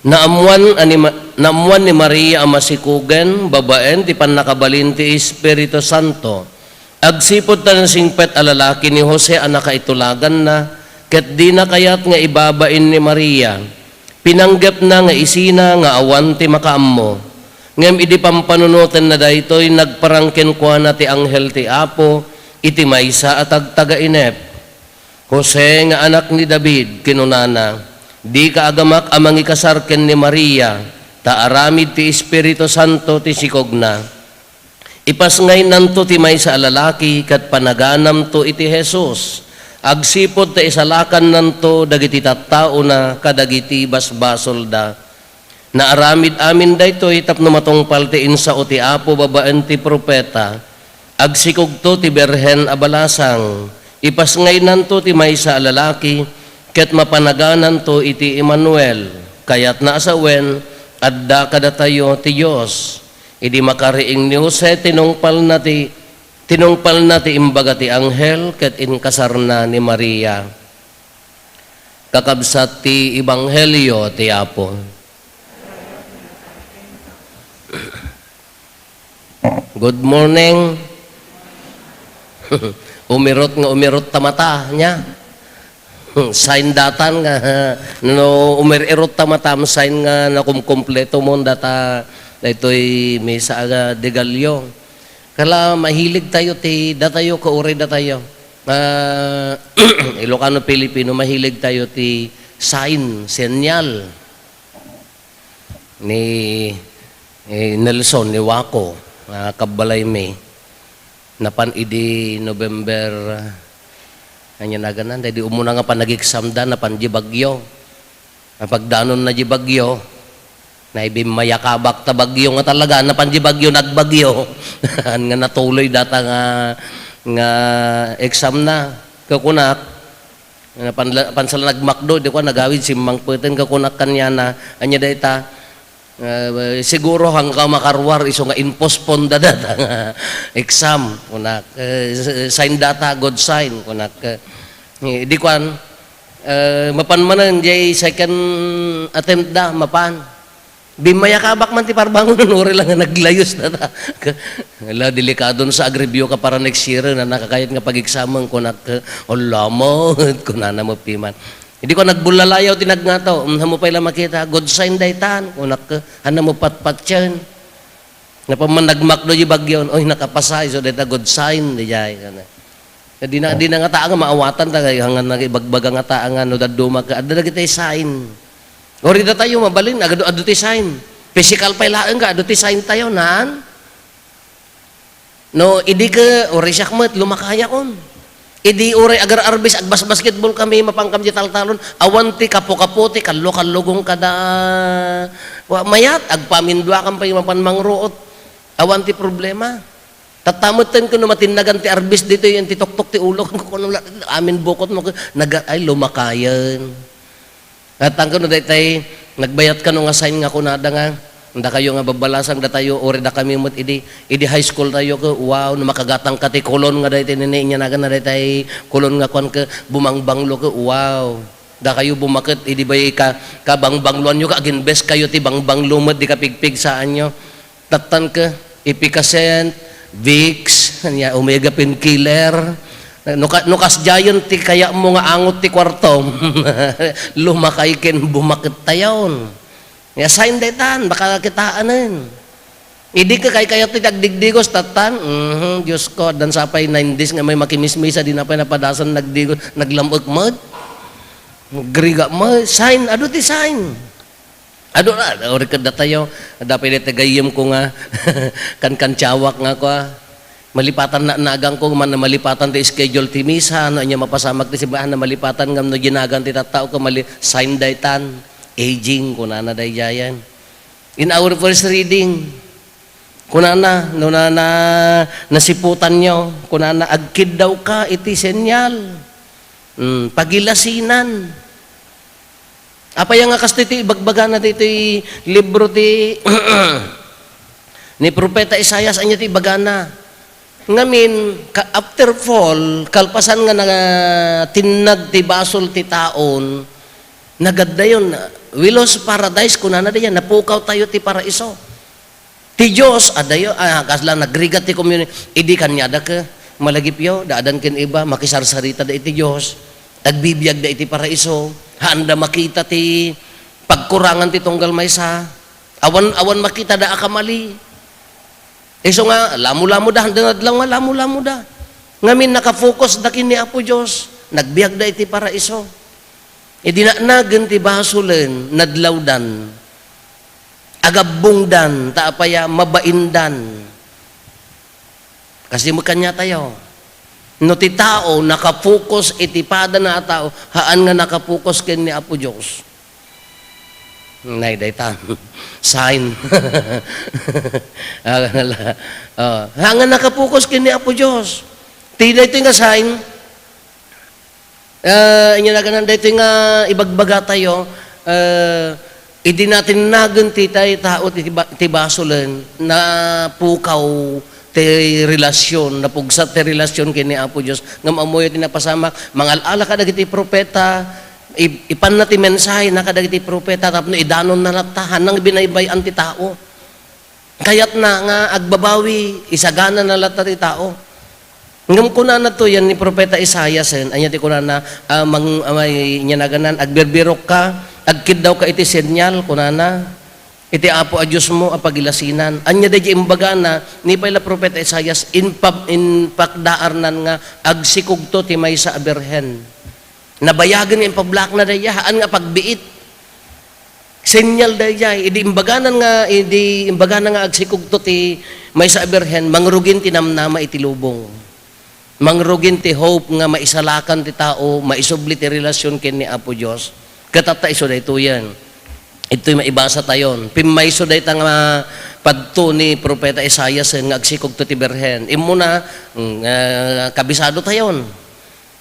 Naammoan a ni Ma-, naammoan ni Maria a masikogen babaen ti pannakabalin ti Espiritu Santo. Agsipud ta nasingpet a lalaki ni Jose a nakaitulaganna, ket dina kayat nga ibabain ni Maria. Pinanggepna nga isina nga awan ti makaammo. Ngem idi pampanunotenna daytoy, nagparang kenkuana ti anghel ti Apo iti maysa a tagtagainep. Jose nga anak ni David, kinunana, dika agamak a mangikasar ken ni Maria, ta aramid ti Espiritu Santo ti sikogna. Ipasngaynanto ti maysa a lalaki ket panaganamto iti Jesus, agsipud ta isalakannanto dagiti tattaona kadagiti basbasolda. Naaramid amin daytoy tapno matungpal ti insao ti Apo babaen ti profeta, agsikogto ti birhen a balasang, ipasngaynanto ti maysa a lalaki, ket mapanagananto iti Emmanuel, kayatna a sawen, adda kadatayo ti Dios. Idi makariing ni Jose, tinungpalna ti, tinungpalna ti imbaga ti anghel ket inkasarna ni Maria. Kakabsat ti ebanghelio ti Apo. Good morning. Umirot nga umirot ta mata, nia? Sign datan nga, no, umir-irot ta mata, sign nga nakumkumpleto mo data Daytoy misa a degalyo. Kala mahilig tayo ti datayo, kauray datayo. Ah, Ilocano Filipino, mahilig tayo ti sign, senyal. Ni, eh, Nelson, ni Wako, ah, kabbalay mi. Napan idi November, ah, anya naganan, daydi umuna nga panag-exam da, napan di bagyo. Napagdanonna di bagyo, naibimmayakabak ta bagyo nga talaga, napan di bagyo, nagbagyo. Nga natuloy data nga, nga exam na. Kukunak, napan, pansa la nagmakdo, di ko nagawid, simmangpeten, kukunak kaniana, anya dayta, eh, siguro hangka makaruar, isu nga impostpone da data nga exam. Kunak, eh, sign data, good sign. Kunak, eh, di kuan, Eh, mapan manen, jay second attempt da, mapan. Bimmayakabak man ti parbangon, uray la nga naglayus data. Ala, delikadon sa agribyo ka para next year, na nakakayat nga pag-examen, kunak, "Ala met," kunana met piman. Idi ko, "Nagbullalayaw ti nagngato." "Mm, haanmo pay la makita, good sign daytan," kunak, "Haanna mo patpatien." Napan man nagmakdo di bagyon, oy, nakapasa, isu dayta good sign, di jay, kana. Di na, di na ngata nga maawatan ta, kay hanggan nagibagbaga ngata nga no dadduma ka, adda dagiti sign. Uray datayo, mabalin, adu, adu ti sign. Physical pay laeng ka, adu ti sign tayo, naan? No, idi ka, uray siak met, lumakayakon. Idi uray agar-arbis, agbasbasketball kami, mapankam di taltalon, awan ti kapo-kapo, ti kallo-kallogong kada, wa, mayat, agpaminduakam pay mapan mangruot. Awan ti problema. Tatta metten ken no matinnagan ti arbis ditoy, ti tuktok ti ulo, ken kukuno la, amin bukot mo, naga-, ay, lumakayen. At ang kuno daytay, nagbayat kano nga sign nga kunada nga, dakayo nga babbalasang datayo, uri dakami met idi, idi high school tayo ke, wow, no makagatang ka ti kulon nga daytay nini, inyanagan na daytay kulon nga kuan ke, bumangbanglo ke, wow. Dakayo bumaket idi bay ka, kabangbangloanyo ka, aginbes kayo ti bangbanglo met di kapigpigsaanyo. Tattan ke, Efficascent, Vicks, ania, Omega Painkiller. No ka-, no kasdiayen ti kayatmo nga angot ti kuartom, lumakay ken bumaket tayon. Ania, sign daytan, baka kitaanen. Idi ka kaykayat ti agdigdigos, tattan, mhm, Diyos ko, addan sa pay nine days nga may makimismisa, di na pay napadasan nagdigos, naglam-ek met. Griga met, sign, adu ti sign. Adu na, uri kadatayo, adda pay dayta gayyem ko nga, kankantiawak nga kua. Malipatan na, nagan ko, man, malipatan ti schedule ti misa, no, ania mapasamak ti simbahan, na malipatan ngam no ginagan ti tattao ko, mali-, sign daytan, aging, kunana daydiayan. In our first reading, kunana, no, na, na, nasiputanyo, kunana, "Agkiddawka iti senyal." Hmm, pagilasinan. Apay nga kastoy ti ibagbagana ditoy libro ti ni Propeta Isaias, ania ti ibagana? Ngamin, ka-, after fall, kalpasan nga natinnag ti basol ti taon, nagaddayon, "We lost paradise," kunana diyan, "Napukaw tayo ti paraiso." Ti Dios, adayo, ah, kasla nagrigat ti komunidad, idi kaniada ke, malagipyo, daadan ken Eva, makisarsarita da iti Dios, agbibiag da iti paraiso, haan da makita ti pagkurangan ti tunggal maysa, awan, awan makita da a kamali. Isu nga, lamo-lamo da, handa nadlaw nga lamo-lamo da. Ngamin, nakafocus da ken ni Apo Dios, nagbiag da iti paraiso. Idi naannagen ti basolen, nadlawdan, agabbongdan, ta apaya, mabaindan. Kasi mo kanya tayo. No ti tao, nakapokus iti padana a tao, haan nga nakapokus ken ni Apo Dios. Nay, dayta. Sign. Ah, wala. Oh, haan nga nakapokus ken ni Apo Dios. Ti daytoy nga sign, Ah, inyanagan daytoy nga ibagbaga tayo, ah, idi natinnagen ti tay tao ti ba-, ti basolen, napukaw ti relasyon, napugsa ti relasyon ken ni Apo Dios. Ngem ammoyo ti napasamak, mangal-ala kadagiti propeta, ib-, ipanna ti mensahena kadagiti propeta tapno idanonna latta, haan nga binaybay-an ti tao. Kayatna nga agbabawi, isaganana latta ti tao. Ngem kunana to yan ni Propeta Isaias, eh, anya ti kunana, ah, mang-, ah, may inyanagan nan, "Agbirbirokka, agkiddawka iti senyal," kunana. Iti Apo a Diosmo a pagilasinan. Ania daydiay imbagana, ni pay la Propeta Isaias, inpab-, impakdaarnan nga agsikugto ti maysa a birhen. Nabayagen nga impablakna daydiay, haan nga pagbiit. Senyal daydiay, idi imbaganan nga, idi imbagana nga agsikugto ti maysa a birhen, mangrugin ti namnama iti lubong. Mangrugin ti hope nga maisalakan ti tao, maisubli ti relasyon ken ni Apo Dios. Ket tatta isu daytoyen. Itoy maibasa tayon. Pimmayso dayta nga padto ni Propeta Isaias nga agsikugto ti birhen. Immuna, mm, ah, kabisado tayon.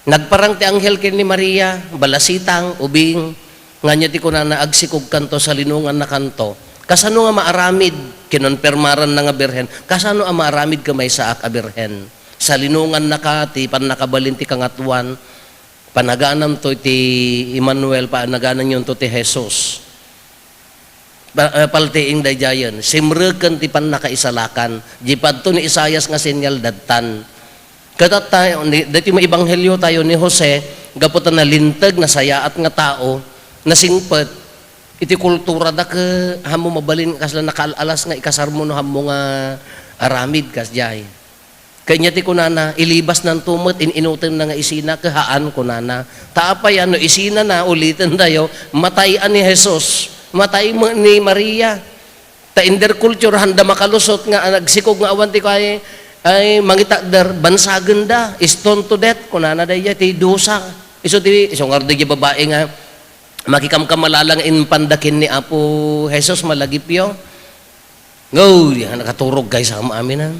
Nagparang ti anghel ken ni Maria, balasitang, ubing, nga ania ti kunana, agsikugkanto, salinongannakanto. Kasano nga maaramid? Kinonpermaranna nga birhen. Kasano a maaramid ken maysaak a birhen? Salinongannaka ti pannakabalin ti Kangatoan, panaganamto iti Emmanuel, panagananyonto ti Jesus. Pa-, eh, paltiing daydiayen, simreken ti pannakaisalakan. Di padto ni Isaias nga senyal, dattan. Ket tatta, ni, daytoy maebanghelio tayo ni Jose, gapu ta nalinteg, nasayaat nga tao, nasingpet, iti kulturada ket, hammo mabalin kasla nakaal-alas nga ikasarmo no hammo nga aramid, kasdiay. Kanya ti kunana, ilibasnanto met, in-inutenna nga isina, ket haan, kunana. Ta apay a no isinana, uliten tayo, matay a ni Jesus, matay met ni Maria. Ta in their culture, handa makalusot nga, ah, nagsikog nga awan ti kay, ay, mangitakder, bansagenda, stone to death, kunana daydiay, ti dusa. Isu ti, isu nga daydiay babai nga, makikamkamalala nga impanda ken ni Apo Jesus, malagipyo. Ngaw, di nga nakaturog kay sa amin, ah.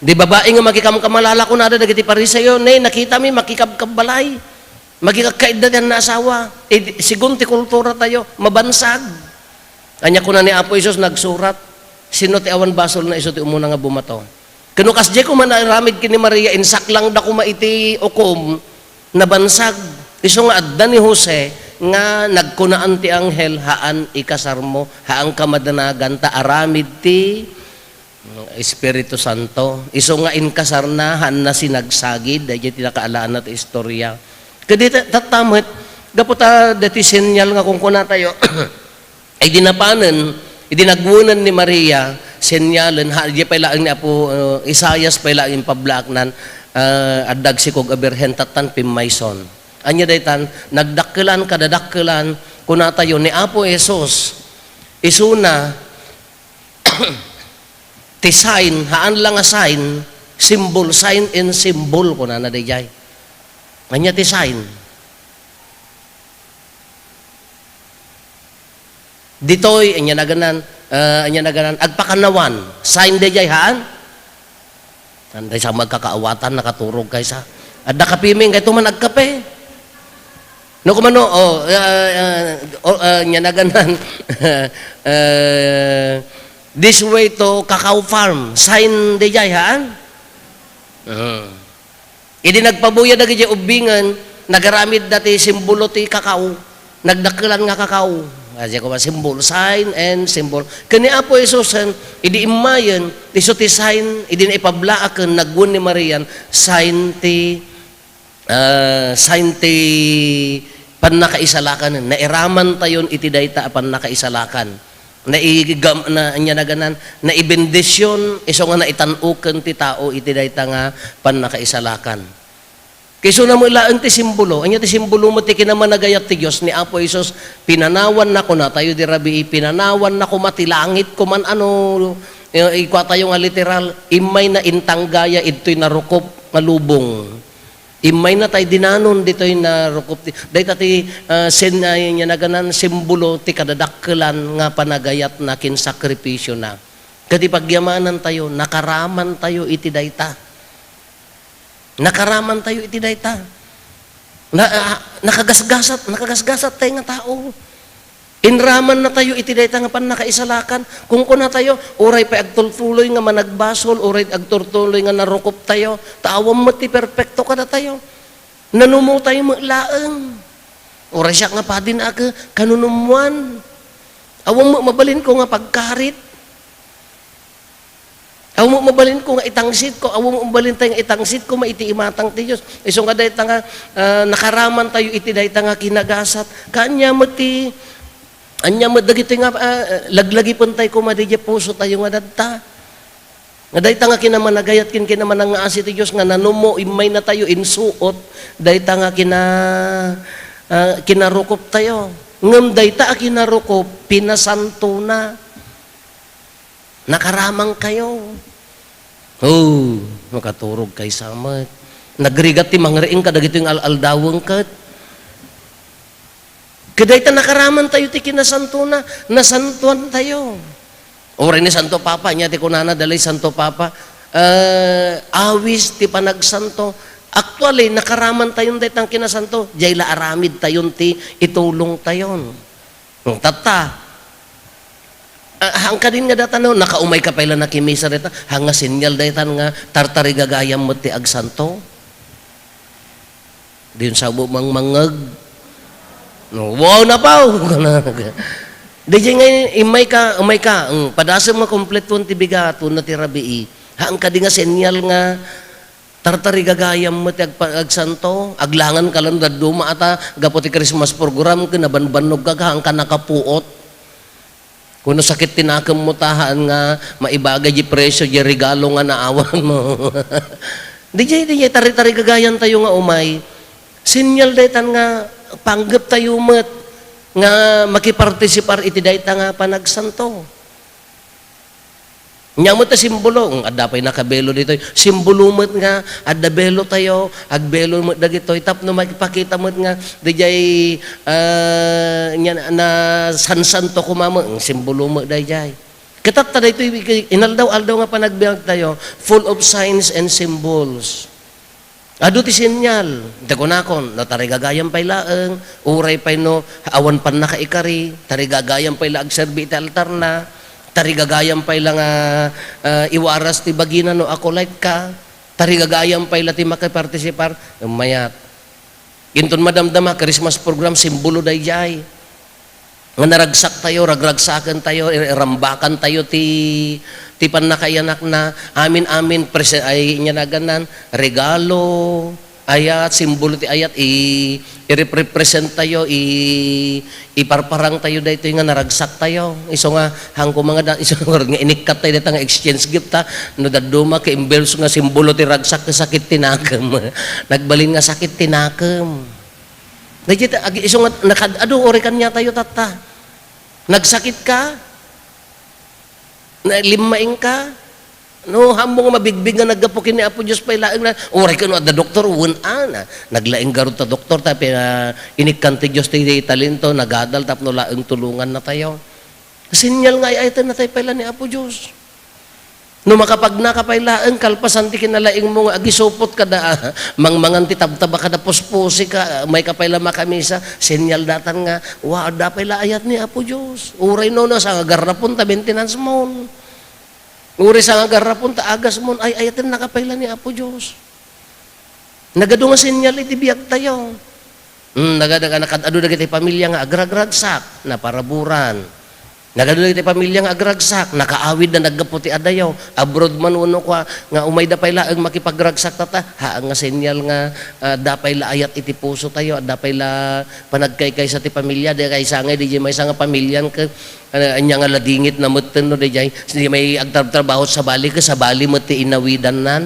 Di babai nga makikamkamalala, kunada dagiti Fariseo, "Ne, nakitami, makikabkabbalay. Makikagkaidda ti asawa." Eh, di, sigun ti kultura tayo, mabansag. Ania kuna ni Apo Jesus, nagsurat, "Sino ti awan basolna, isu ti umuna nga bumato." Ken no kasdiay koma naaramid ken ni Maria, insaklangda koma iti ukom, nabansag. Isu nga adda ni Jose nga nagkunaan ti anghel, "Haan ikasarmo, haanka madanagan, ta aramid ti Espiritu Santo." Isu nga inkasarna, haanna sinagsagid, daydiay ti nakaalaanna ti istorya. Ket di ta-, tatta met, gapu ta daytoy senyal nga kunkunatayo, Idi napanen, idi nagwenen ni Maria, senyalen, ha, di pay laeng ni Apo, uh, Isaias pay laeng impablaaknan, uh, adda agsikog a birhen, tattan pimmayson. Ania daytan, nagdakkelan, kadadakkelan, kunatayo ni Apo Jesus, isuna, ti sign, haan la nga sign, symbol, sign and symbol, kunana daydiay. Ania ti sign? Ditoy, ania naganan, ah, ania naganan, agpakannawan. Sign daydiay, haan? Anday sa magkakaawatan, nakaturog kaysa. Adda kapimi, kay tuman agkape. No, kumano, oh, ah, ah, oh, ah, ania naganan, ah, this way to Cacao Farm. Sign daydiay, haan? Ah. Idi nagpabuya dagiti ubbingen, nagaramid dati simbolo ti kakao, nagdakkelan nga kakao. Adi ko simbol, sign and symbol. Ken ni Apo Jesusen, idi immayen, isu ti sign, idi naipablaaken, nagwen ni Marian, sign ti, ah, sign ti pannakaisalakan. Nairaman tayon iti dayta a pannakaisalakan. Naigam-, na, ania naganan, naibendision, isu nga naitan-oken ti tao iti dayta nga pannakaisalakan. Kaisuna met laeng ti simbolo. Ania ti simbolo met ti kinamanagayat ti Dios ni Apo Jesus? Pinanawanna, kunatayo di rabii, pinanawanna koma ti langit, kuman ano, eh, ikua tayo nga literal, immayna intanggaya idtoy narukop nga lubong. Immayna tay dinanon ditoy narukop ti, dayta ti, ah, sen-, ay, ania naganan, simbolo ti kadadakkelan nga panagayatna ken sakripisiona. Ket ti pagyamanan tayo, nakaraman tayo iti dayta. Nakaraman tayo iti dayta. Na, ah, nakagasgasat, nakagasgasat tayo nga tao. Inraman na tayo iti dayta nga pannakaisalakan. Kung kuna tayo, uray pay agtultuloy nga managbasol, uray agtultuloy nga narukop tayo, ta awan met ti perpekto kada tayo. Nanumo tayo met laeng. Uray siak nga padin ak, kanunumuan. Awan met mabalin ko nga pagkarit. Awan met mabalin ko nga itangsit ko, awan met mabalin tayo nga itangsit ko, maiti imatang ti Dios. Isu nga dayta nga, ah, nakaraman tayo iti dayta nga kinagasat. Kanya met ti, Ania met dagitoy nga, ah, laglagipentayo koma diay pusotayo nga dadta. Nga dayta nga kinamanagayat ken kinamanangngaasi ti Dios nga nanummo, immaynatayo, insuot, dayta nga kina-, ah, kinarukoptayo. Ngem dayta a kinarukop, pinasantona. Nakaramankayo. Oh, makaturog kaysa met. Nagrigat ti mangriing kadagitoy nga al-aldaweng ket. Ket dayta nakaramantayo ti kinasantona, nasantoantayo. Uray ni Santo Papa, ania ti kunana, dala ni Santo Papa, eh, awis ti panagsanto. Actually, nakaramantayon dayta nga kinasanto, diay la aramidtayon ti itulongtayon. Hmm, tatta. Ah, haan kadin nga dayta no, nakaumayka pay la nakimisa dayta, haan nga senyal dayta nga tartarigagayam met ti agsanto. Diyon sabo mangmangngeg. No, wow, napaw! Diay nga immayka, ummayka, mm, padasem nga kompletuan ti bigat wenno ti rabii. Haan kadi nga senyal nga tartarigagayam met ti agpa-, agsanto. Aglanganka la no dadduma ata, gapu ti Christmas program, ken nabanbannogka, haanka nakapuot. Wenno sakit ti nakemmo ta, haan nga maibagay diay presio diay regalo nga naawanmo. Diay, diay, tari-, tarigagayantayo nga umay. Senyal daytan nga panggeptayo met nga makipartisipar iti dayta nga panagsanto. Ania met ti simbolo? Mm, adda pay nakabelo ditoy. Simbolo met nga adda belotayo, agbelo met dagitoy tapno makipakita met nga diay, ah, nia, nasansanto koma met, mm, simbolo met daydiay. Ket tatta daytoy inaldaw-aldaw nga panagbiagtayo, full of signs and symbols. Adu ti senyal. Ti kunakon, no tarigagayam pay laeng, uray pay no awan pannakaikari, tarigagayam pay la agserbi iti altarna, tarigagayam pay la nga, ah, iwaras ti bagina no acolyte ka, tarigagayam pay la ti makipartisipar, mayat. Inton madamdama, Christmas program, simbolo daydiay. Nga naragsaktayo, ragragsakentayo, ir-, irambakantayo ti, ti pannakaiyanakna. Amin, amin, prese-, ay, ania nagannan, regalo, ayat, simbolo ti ayat, i-, ireprepresentayo, i-, iparparangtayo daytoy nga naragsaktayo. Isu nga, hangko nga da-, isu nga inikkattayo dayta nga exchange gift, ta, no dadduma, ka-involves nga simbolo ti ragsak, sakit ti nakem. Nagbalin nga sakit ti nakem. Daydiay ta-, ag-, isu nga nakad-adu, uray kaniatayo tatta. Nagsakit ka? Na, limmaing ka? No, haanmo nga mabigbig nga naggapu ken ni Apo Dios pay laeng na, uray ken no adda doktor, wen a, na, naglaing garud ta doktor, ta pia-, inikkan ti Dios ti, ti talento, nagadal tapno laeng tulongannatayo. Senyal nga ay-ayatennatayo pay la ni Apo Dios. No makapagnaka pay laeng, kalpasan ti kinalaingmo nga agisupot kada, ah, mangmangan ti tabtaba kada puspusi ka, ah, mayka pay la makamisa, senyal daytan nga, wa, adda pay la ayat ni Apo Dios. Uray no, no, sangagarrapon ta maintenance mo. Uray sangagarrapon ta agas mo, ay-ayatennaka pay la ni Apo Dios. Nagadu nga senyal iti biagtayo. Hmm, nagadu nga nakad-adu dagiti pamilia nga agragragsak, naparaburan. Nagadu dagiti pamilia nga agragsak, nakaawidda naggapu ti adayo, abroad man wenno kua, nga umayda pay laeng makipagragsak tatta, haan nga senyal nga, ah, adda pay la ayat iti pusotayo, adda pay la panagkaykaysa ti pamilia, di kaysa ngay, di maysa nga pamilian ket, ah, ania nga ladingitna metten no, di jay, di may agtrabtrabaho sabali, ket sabali met ti inawidannan.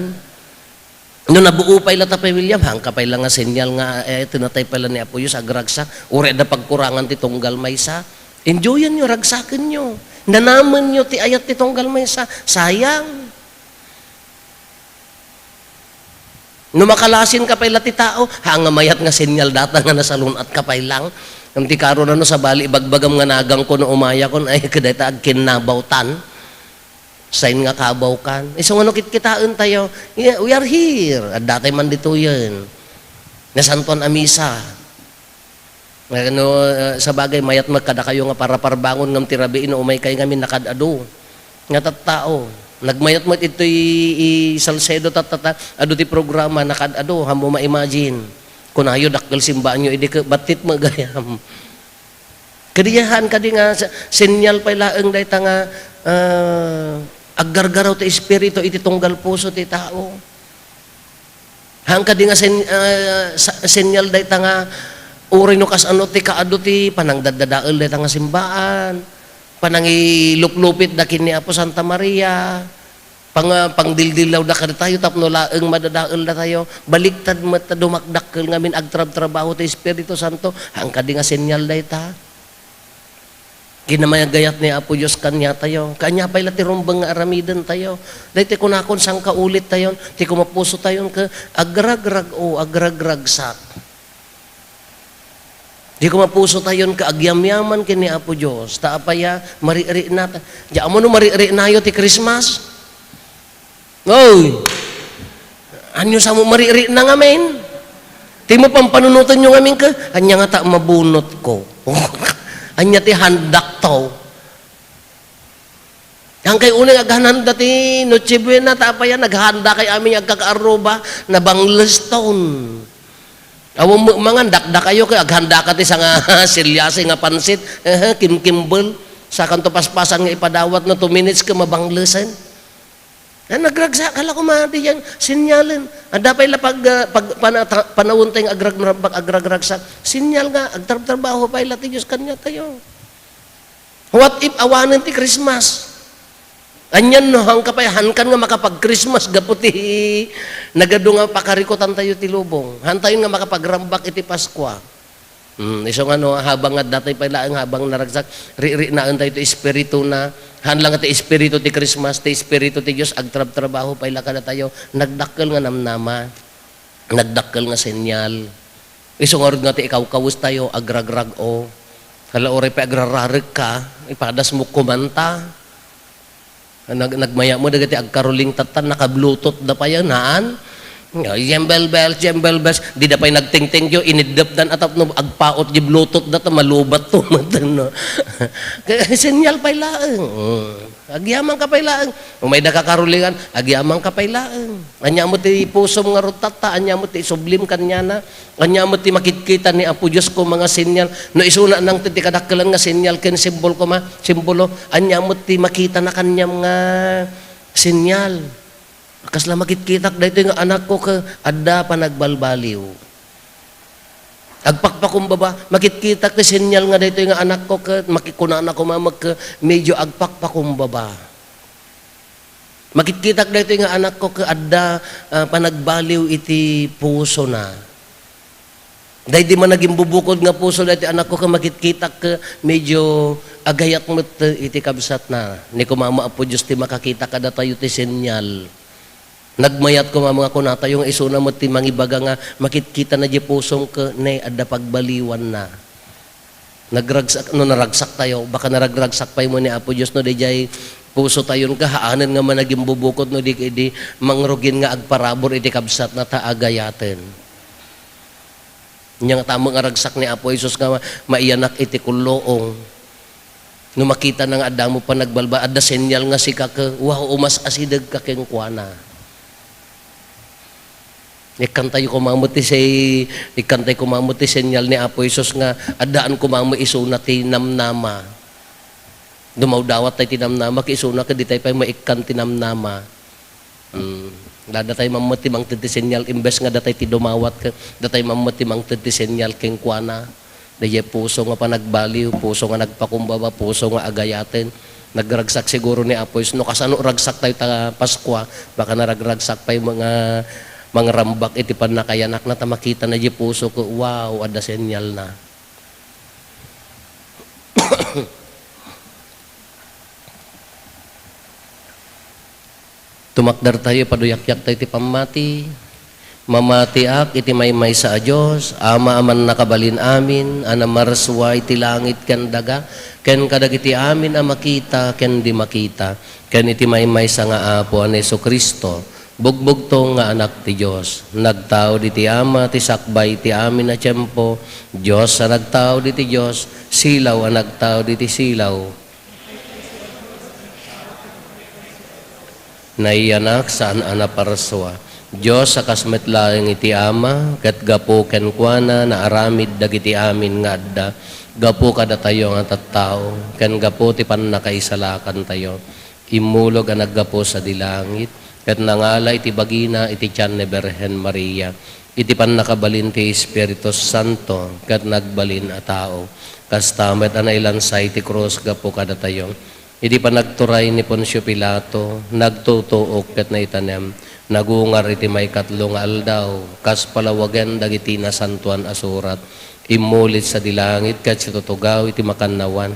No nabuo pay la ta pamiliam, haanka pay la nga senyal nga, eh, tinatay pay la ni Apo Dios, agragsak, uray adda pagkurangan ti tunggal maysa. Enjoyanyo, ragsakenyo. Nanamenyo ti ayat ti tunggal maysa. Sayang. No makalasinka pay la ti tao, haan nga mayat nga senyal dayta nga nasalun-atka pay lang. Ngem ti karon no sabali ibagbagam nga nagangko no umayakon, ay, kadayta agkinnabawtan. Sign nga kabawkan. Isu nga no kitkitaentayo, yeah, we are here. Addatay man ditoyen. Nasantoan a misa. Nga no, ah, sabagay, mayat met kadakayo nga paraparbangon ngem ti rabii no umaykay ngamin, nakad-adu. Nga tattao. Nagmayat met itoy i Salcedo tattata, adu ti programa, nakad-adu, haanmo ma-imagine. Kunayo, dakkel simbaanyo idi ket battit met gayam. Kadi haan kadi nga se-, senyal pay laeng dayta nga, ah, aggargaraw ti Espiritu iti tunggal puso ti tao. Haan kadi nga sen-, ah, sa-, senyal dayta nga Uray no kasano ti kaadu ti panangdaddadael dayta nga simbaan, panangiluplupitda ken ni Apo Santa Maria, pang-, pangdildillawda kadatayo tapno laeng madadaeldatayo. Baliktad met ta dumakdakkel ngamin agtrabtrabaho ti Espiritu Santo. Haan kadi nga senyal dayta? Kinamayagayat ni Apo Dios kaniatayo. Kaanya pay la ti rumbeng nga aramidentayo. Daytoy kunakon, sangkaulittayon, ti kumapusotayon ket agragrag-o, agragragsak. Ti kumapusotayon ket agyamyaman ken ni Apo Dios. Ta apay a, mariknata. Di ammo no mariknayo ti Christmas? Oy! Ania sa mo marikna ngamin? Ti mo pampanunotenyo ngamin ket, ania ngata mabunotko? Ania ti handakto? Hankay unay aghanhanda ti Noche Buena, ta apay a, naghanda kay amin nga agkakaarruba, nabangleston. Awan met mangan, dakdakayo ket aghandaka ti sanga selyasi nga pansit, ehe, kimkimbel. Sakanto paspasan nga ipadawat no two minutes ket mabanglesen. Nga nagragsak ka la koma, diay senyalen. Adda pay la pag-, ah, pag-, pana-, ta-, panawen tayo nga agrag-, agrag-, agragsak. Senyal nga, agtrabtrabaho pay la ti Dios kaniatayo. What if awanen ti Christmas? Anian no, haanka pay, haankan nga makapag-Christmas gapu ti nagadu nga pakarikutan tayo ti lubong. Haantayon nga makapagrambak iti Paskua. Hmm, isu nga no, habang nga datay pay laeng, habang naragsak, riknaentayo ti Espirituna. Haan la nga ti Espiritu ti Christmas, ti Espiritu ti Dios, agtrabtrabaho pay la kadatayo, nagdakkel nga namnama, nagdakkel nga senyal. Isu ngarud nga ti ikawkawes tayo, agragrag-o. Hala, uray pay agrararekka, ipadas mo kumanta. Nag-, nagmaya mo dagiti agkaroling tattan, naka-Bluetooth da pay, haan? Jingle bells, jingle bells. Dida pay nagtingtingkyo, iniddepdan a tapno agpaut di Bluetooth da, ta malubat to, no? Senyal pay laeng. Mm. Agyamanka pay laeng. Umayda kakarolingan, agyamanka pay laeng. Ania met ti pusom ngarud tatta, ania met ti isublim kaniana. Ania met ti makitkita ni Apo Dios koma nga senyal? No isuna nangted ti kadakkelan nga senyal ken simbol koma, simbolo, ania met ti makitana kaniam nga senyal? Kasla makitkitak daytoy nga anakko ket adda panagbalbaliw. Agpakpakumbaba, makitkitak ti senyal nga daytoy nga anakko ket maki-, kunana koma met ket medyo agpakpakumbaba. Makitkitak daytoy nga anakko ket adda, ah, panagbaliw iti pusona. Daydi managimbubukod nga puso daytoy anakko ket makitkitak ket medyo agayat met iti kabsatna. Ni koma met Apo Dios ti makakita kadatayo ti senyal. Nagmayat koma nga kunatayo nga isuna met ti mangibaga nga makitkitana diay pusom ket ne, adda pagbaliwanna. Nagragsak, no naragsak tayo, baka naragragsak pay mo ni Apo Dios no diay puso tayon kahaanen nga managimbubukod no di, di mangrugin nga agparabur iti kabsatna ta agayaten. Nya nga tama nga ragsak ni Apo Jesus nga maiyanak iti kulluong. No makitana nga adda mo panagbalba, adda senyal nga sika ke, wow, umas-asideg ka kenkuana. Ikkantayo koma met ti se-, ikkantayo koma met ti senyal ni Apo Jesus nga addaan koma met isuna ti namnama. Dumawdawat tay ti namnama, ket isuna ket ditay pay maikkan ti namnama. Hmm. Da-, datay man met ti mangted ti senyal, imbes nga datay ti dumawat ket datay man met ti mangted ti senyal kenkuana. Daydiay puso nga panagbaliw, puso nga nagpakumbaba, puso nga agayaten. Nagragsak siguro ni Apo Jesus. No kasano ragsak tayo ta Paskua, baka naragragsak pay mga mangrambak iti pannakayanakna ta makitana diay puso ket, wow, adda senyalna. Tumakdertayo, paduyakyaktayo ti pammati. Mamatiak iti maymaysa a Dios, Ama a mannakabalin amin, a namarsua iti langit ken daga, ken kadagiti amin a makita ken di makita, ken iti maymaysa nga Apo a ni Jesu-Cristo, bugbugtong nga Anak ti Dios. Nagtaud iti Ama ti sakbay ti amin a tiempo, Dios a nagtaud iti Dios, silaw a nagtaud iti silaw. Naiyanak saan a naparsua. Dios a kas met laeng iti Ama, ket gapu kenkuana naaramid dagiti amin nga adda, gapu kadatayo nga tattao, ken gapu ti pannakaisalakantayo. Immulog a naggapu sadi langit, ket nangala iti bagina iti tian ni Birhen Maria. Iti pannakabalin ti Espiritu Santo, ket nagbalin a tao. Kasta met a nailansa iti krus gapu kadatayo. Idi panagturay ni Poncio Pilato, nagtutuok ket naitanem. Nagungar iti maikatlo nga aldaw, kas palawagen dagiti Nasantoan a Surat. Immulit sadi langit ket situtugaw iti makannawan.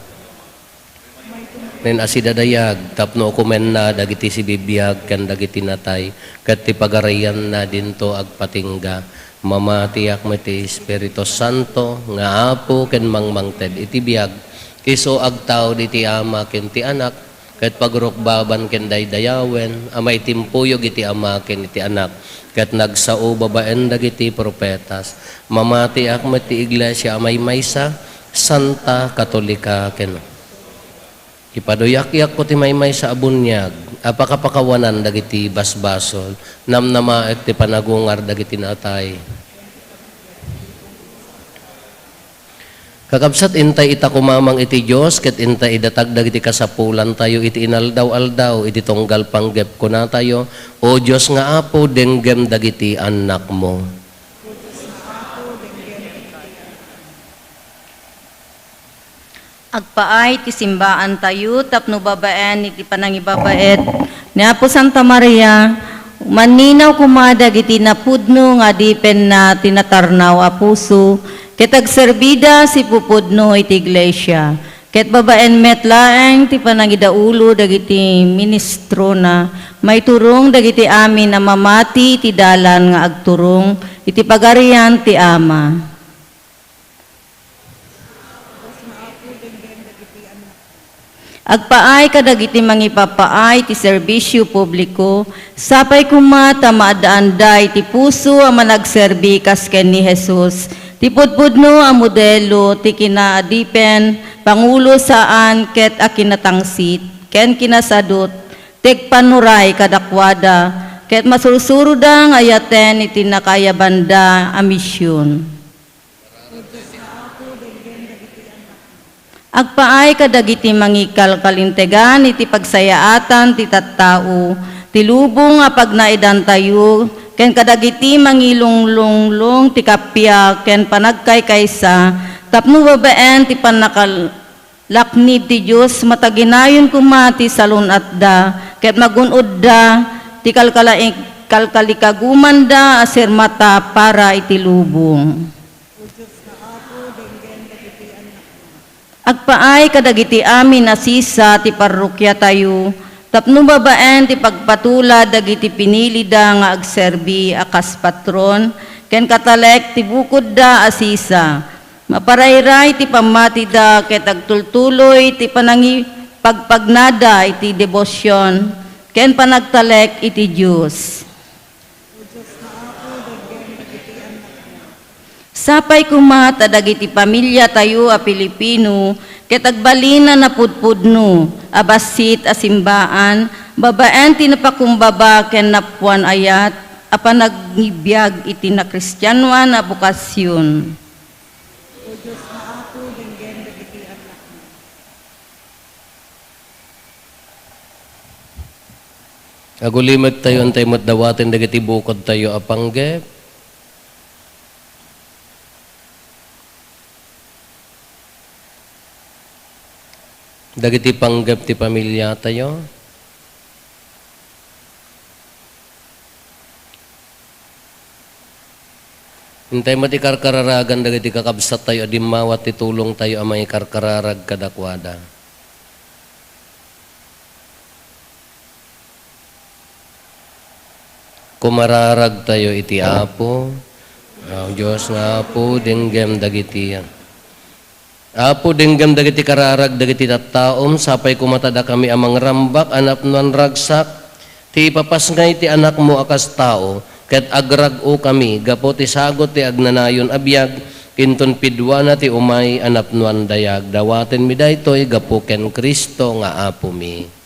Nen asidadayag tapno ukomenna dagiti sibibiag ken dagiti natay, ket ti pagarianna dinto agpatingga. Mamatiak met ti Espiritu Santo nga Apo ken mangmangted iti biag. Isu agtaud iti Ama ken ti Anak, ket pagurukbaban ken daydayawen a maitimpuyog iti Ama ken iti Anak, ket nagsao babaen dagiti profetas. Mamatiak met ti Iglesia a maymaysa, santa, katolika, ken Ipaduyakko ti maymaysa a buniag a pakapakawanan dagiti basbasol, namnamaek ti panagungar dagiti natay. Kakabsat, intay ita kumamang iti Dios, ket intay idatag dagiti kasapulantayo iti inaldaw-aldaw iti tunggal panggep, kunatayo, O Dios nga Apo, denggem dagiti annakmo. Agpaay ti simbaantayo tapno babaen iti panangibabaet ni Apo Santa Maria, manninaw koma dagiti napudno nga adipenna ti natarnaw a puso, ket agserbida sipupudno iti iglesia, ket babaen met laeng ti panangidaulo dagiti ministrona, maiturong dagiti amin a mamati iti dalan nga agturong iti Pagarian ti Ama. Agpaay kadagiti mangipapaay ti serbisio publiko, sapay koma ta maaddaanda iti puso a managserbi kas ken ni Jesus, ti pudpudno a modelo ti kinaadipen, pangulo saan ket a kinatangsit, ken kinasadut, ti agpanuray kadakuada, ket masursuroda nga ayaten iti nakaayabanda a mision. Agpaay kadagiti mangikalkalintegan iti pagsayaatan ti tattao, ti lubong a pagnaedantayo, ken kadagiti mangilunglunglong ti kappia ken panagkaykaysa, tapno babaen ti pannakal-, laknib ti Dios, mataginayon koma ti salun-atda, ket magun-odda ti kalkalaing-, kalkalikagumanda a sirmata para iti lubong. Agpaay kadagiti amin a sisa ti parrokiatayo, tapno babaen ti pagpatulad dagiti pinilida nga agserbi a kas patron, ken katalek ti bukodda a sisa. Maparayray ti pammatida ket agtultuloy ti panangipagpagnada iti debosion ken panagtalek iti Dios. Sapay koma ta dagiti pamiliatayo a Filipino ket agbalin a napudpudno a bassit a simbaan babaen ti napakumbaba ken napuan ayat a panagbiag iti nakristianoan a bokasion. Agulimektayo, intay met dawaten dagiti bukodtayo a panggep. Dagiti panggep ti pamiliatayo. Intay met ikarkararagan dagiti kakabsattayo a dimmawat ti tulongtayo a mangikarkararag kadakuada. Kumararagtayo iti Apo. O Dios nga Apo, denggem dagiti Apo, denggem dagiti kararag dagiti tattaom, sapay koma ta dakami a mangrambak a napnoan ragsak ti ipapasngay ti Anakmo a kas tao, ket agrag-okami gapu ti sagut ti agnanayon a biag, inton piduana ti umay a napnoan dayag. Dawatenmi daytoy gapu ken Cristo nga Apomi.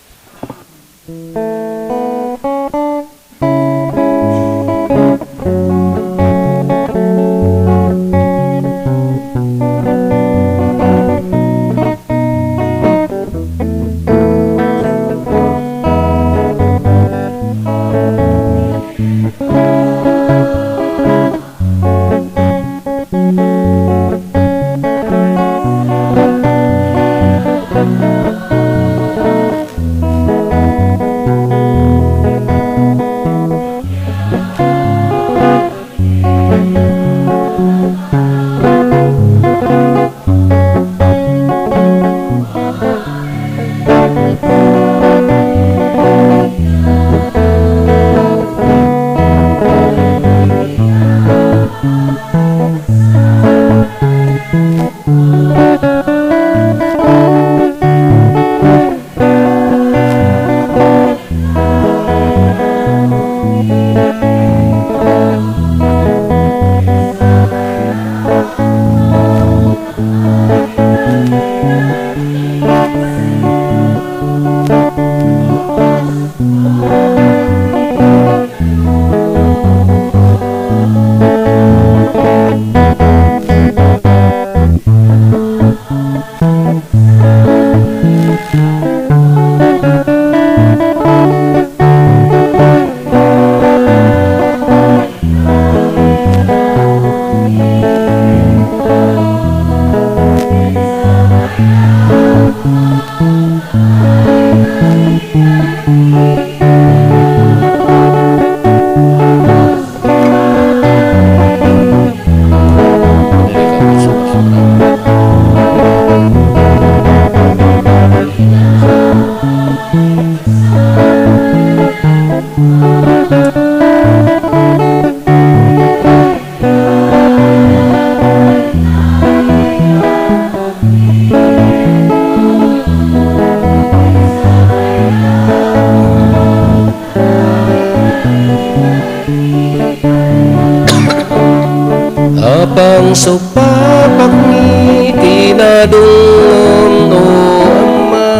Apang supapakmi ti nadungngom, O Ama.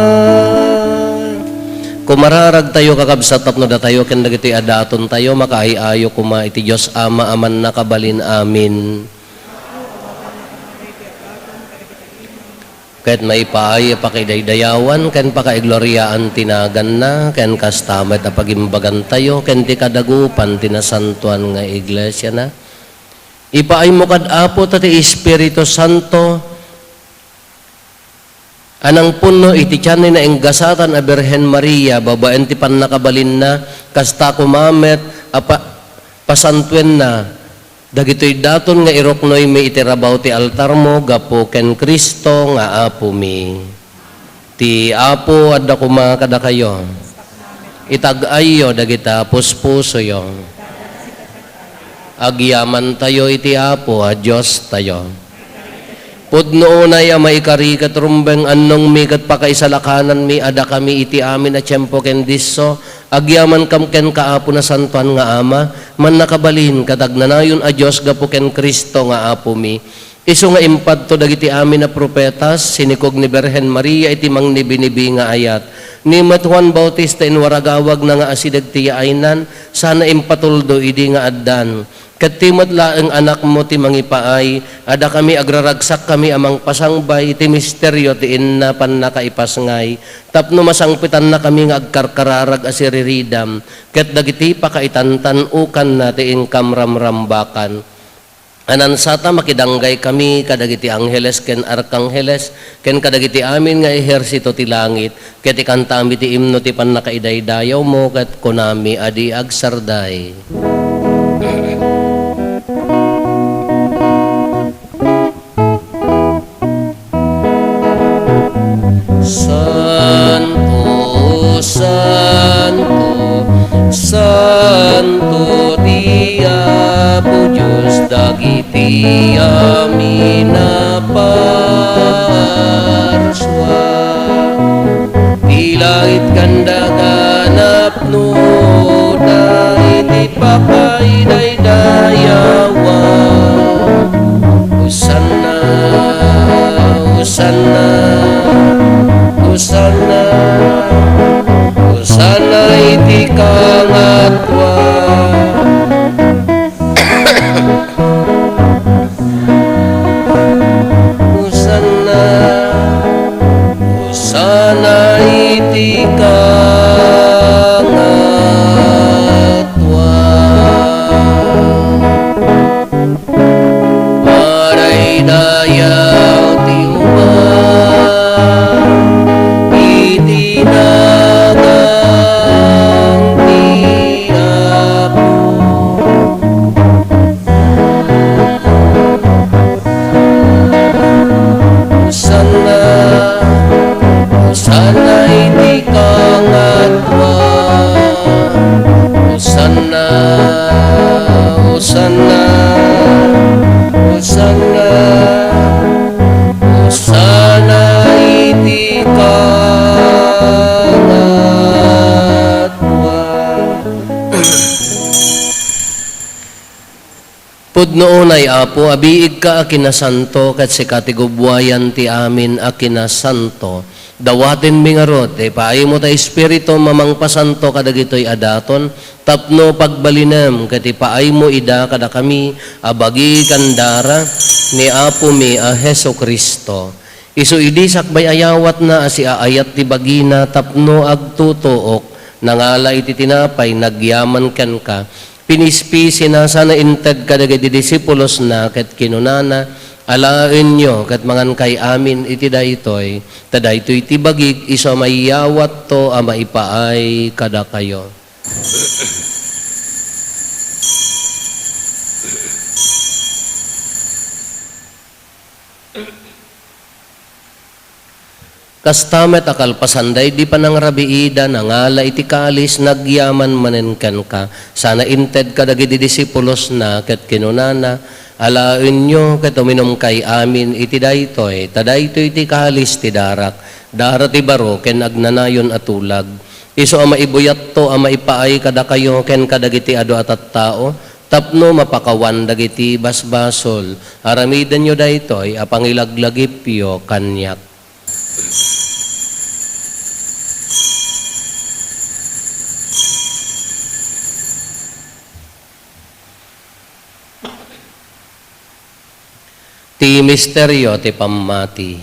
Kumararagtayo, kakabsat, tapno datayo ken dagitoy a datontayo makaay-ayo koma iti Dios Ama a mannakabalin. Amen. Ket maipaay a pakidaydayawan ken pakaigloriaan ti naganna, ken kasta met a pagimbagantayo ken ti kadagupan ti nasantoan nga iglesiana. Ipaaymo kad Apo ta ti Espiritu Santo a nangpunno iti tian ni nainggasatan a Birhen Maria babaen ti pannakabalinna, kasta koma met a pa-, pasantuenna dagitoy daton nga iruknoymi iti rabaw ti altarmo gapu ken Cristo nga Apomi. Ti Apo adda koma kadakayo. Itag-ayyo dagita puspusoyo. Agyamantayo iti Apo a Diostayo. Pudno unay a maikari ket rumbeng, annongmi ket pakaisalakananmi a dakami iti amin a tiempo ken disso, agyamankam kenka, Apo, nasantoan nga Ama, mannakabalin ket agnanayon a Dios gapu ken Cristo nga Apomi. Isu nga impadto dagiti amin a profetas, sinikog ni Birhen Maria iti mangnibinibi nga ayat. Ni met Juan Bautista inwaragawagna nga asideg ti yaaynan, sana impatuldo idi nga addan. Ket ti met laeng Anakmo ti mangipaay, a dakami agraragsakkami a mangpasangbay iti misterio ti inna pannakaipasngay, tapno masangpetannakami nga agkarkararag a siriridam, ket dagiti pakaitantan-okanna ti inkam ramrambakan. A nansata, makidanggay kami kadagiti angheles ken arkangheles, ken kadagiti amin nga ehersito ti langit, ket ikantami ti imno ti pannakaidaydayawmo, ket kunami a di agsarday. Santo, santo, santo ti Apo Dios dagiti amin a parsua. Ti langit ken daga napnoda iti pakaidaydayawan. Hosanna, Hosanna, Hosanna, Hosanna iti kangatoan. Hosanna, Hosanna iti kangatoan. Madaydayaw ti umaw iti nagan ti Apo. Hosanna, Hosanna iti kangatoan. Hosanna, Hosanna, Hosanna, Hosanna iti kangatoan. Pudno unay, Apo, a biigka a kinasanto, ket sika ti gubbuayan ti amin a kinasanto. Dawatenmi ngarud ti ipaaymo ta Espiritum a mangpasanto kadagitoy a daton, tapno pagbalinem ket ipaaymo ida kadakami a bagi ken dara ni Apomi a Jesu-Cristo. Isu idi sakbay a yawatna a siaayat ti bagina tapno agtutuok, nangala iti tinapay, nagyaman kenka, pinispisina sana inted kadagiti disipulosna ket kinunana, "Alaenyo ket mangankay amin iti daytoy, ta daytoy ti bagik isu a mayawatto a maipaay kadakayo." Kasta met a kalpasan daydi panangrabiida, nangala iti kalis, nagyaman manen kenka, sana inted kadagiti disipulosna, ket kinunana, "Alaenyo ket uminumkay amin iti daytoy, ta daytoy ti kalis ti darak, dara ti baro ken agnanayon a tulag. Isu a maibuyatto a maipaay kadakayo ken kadagiti adu a tattao, tapno mapakawan dagiti basbasol. Aramidenyo daytoy a pangilaglagipyo kaniak." Ti misterio ti pammati.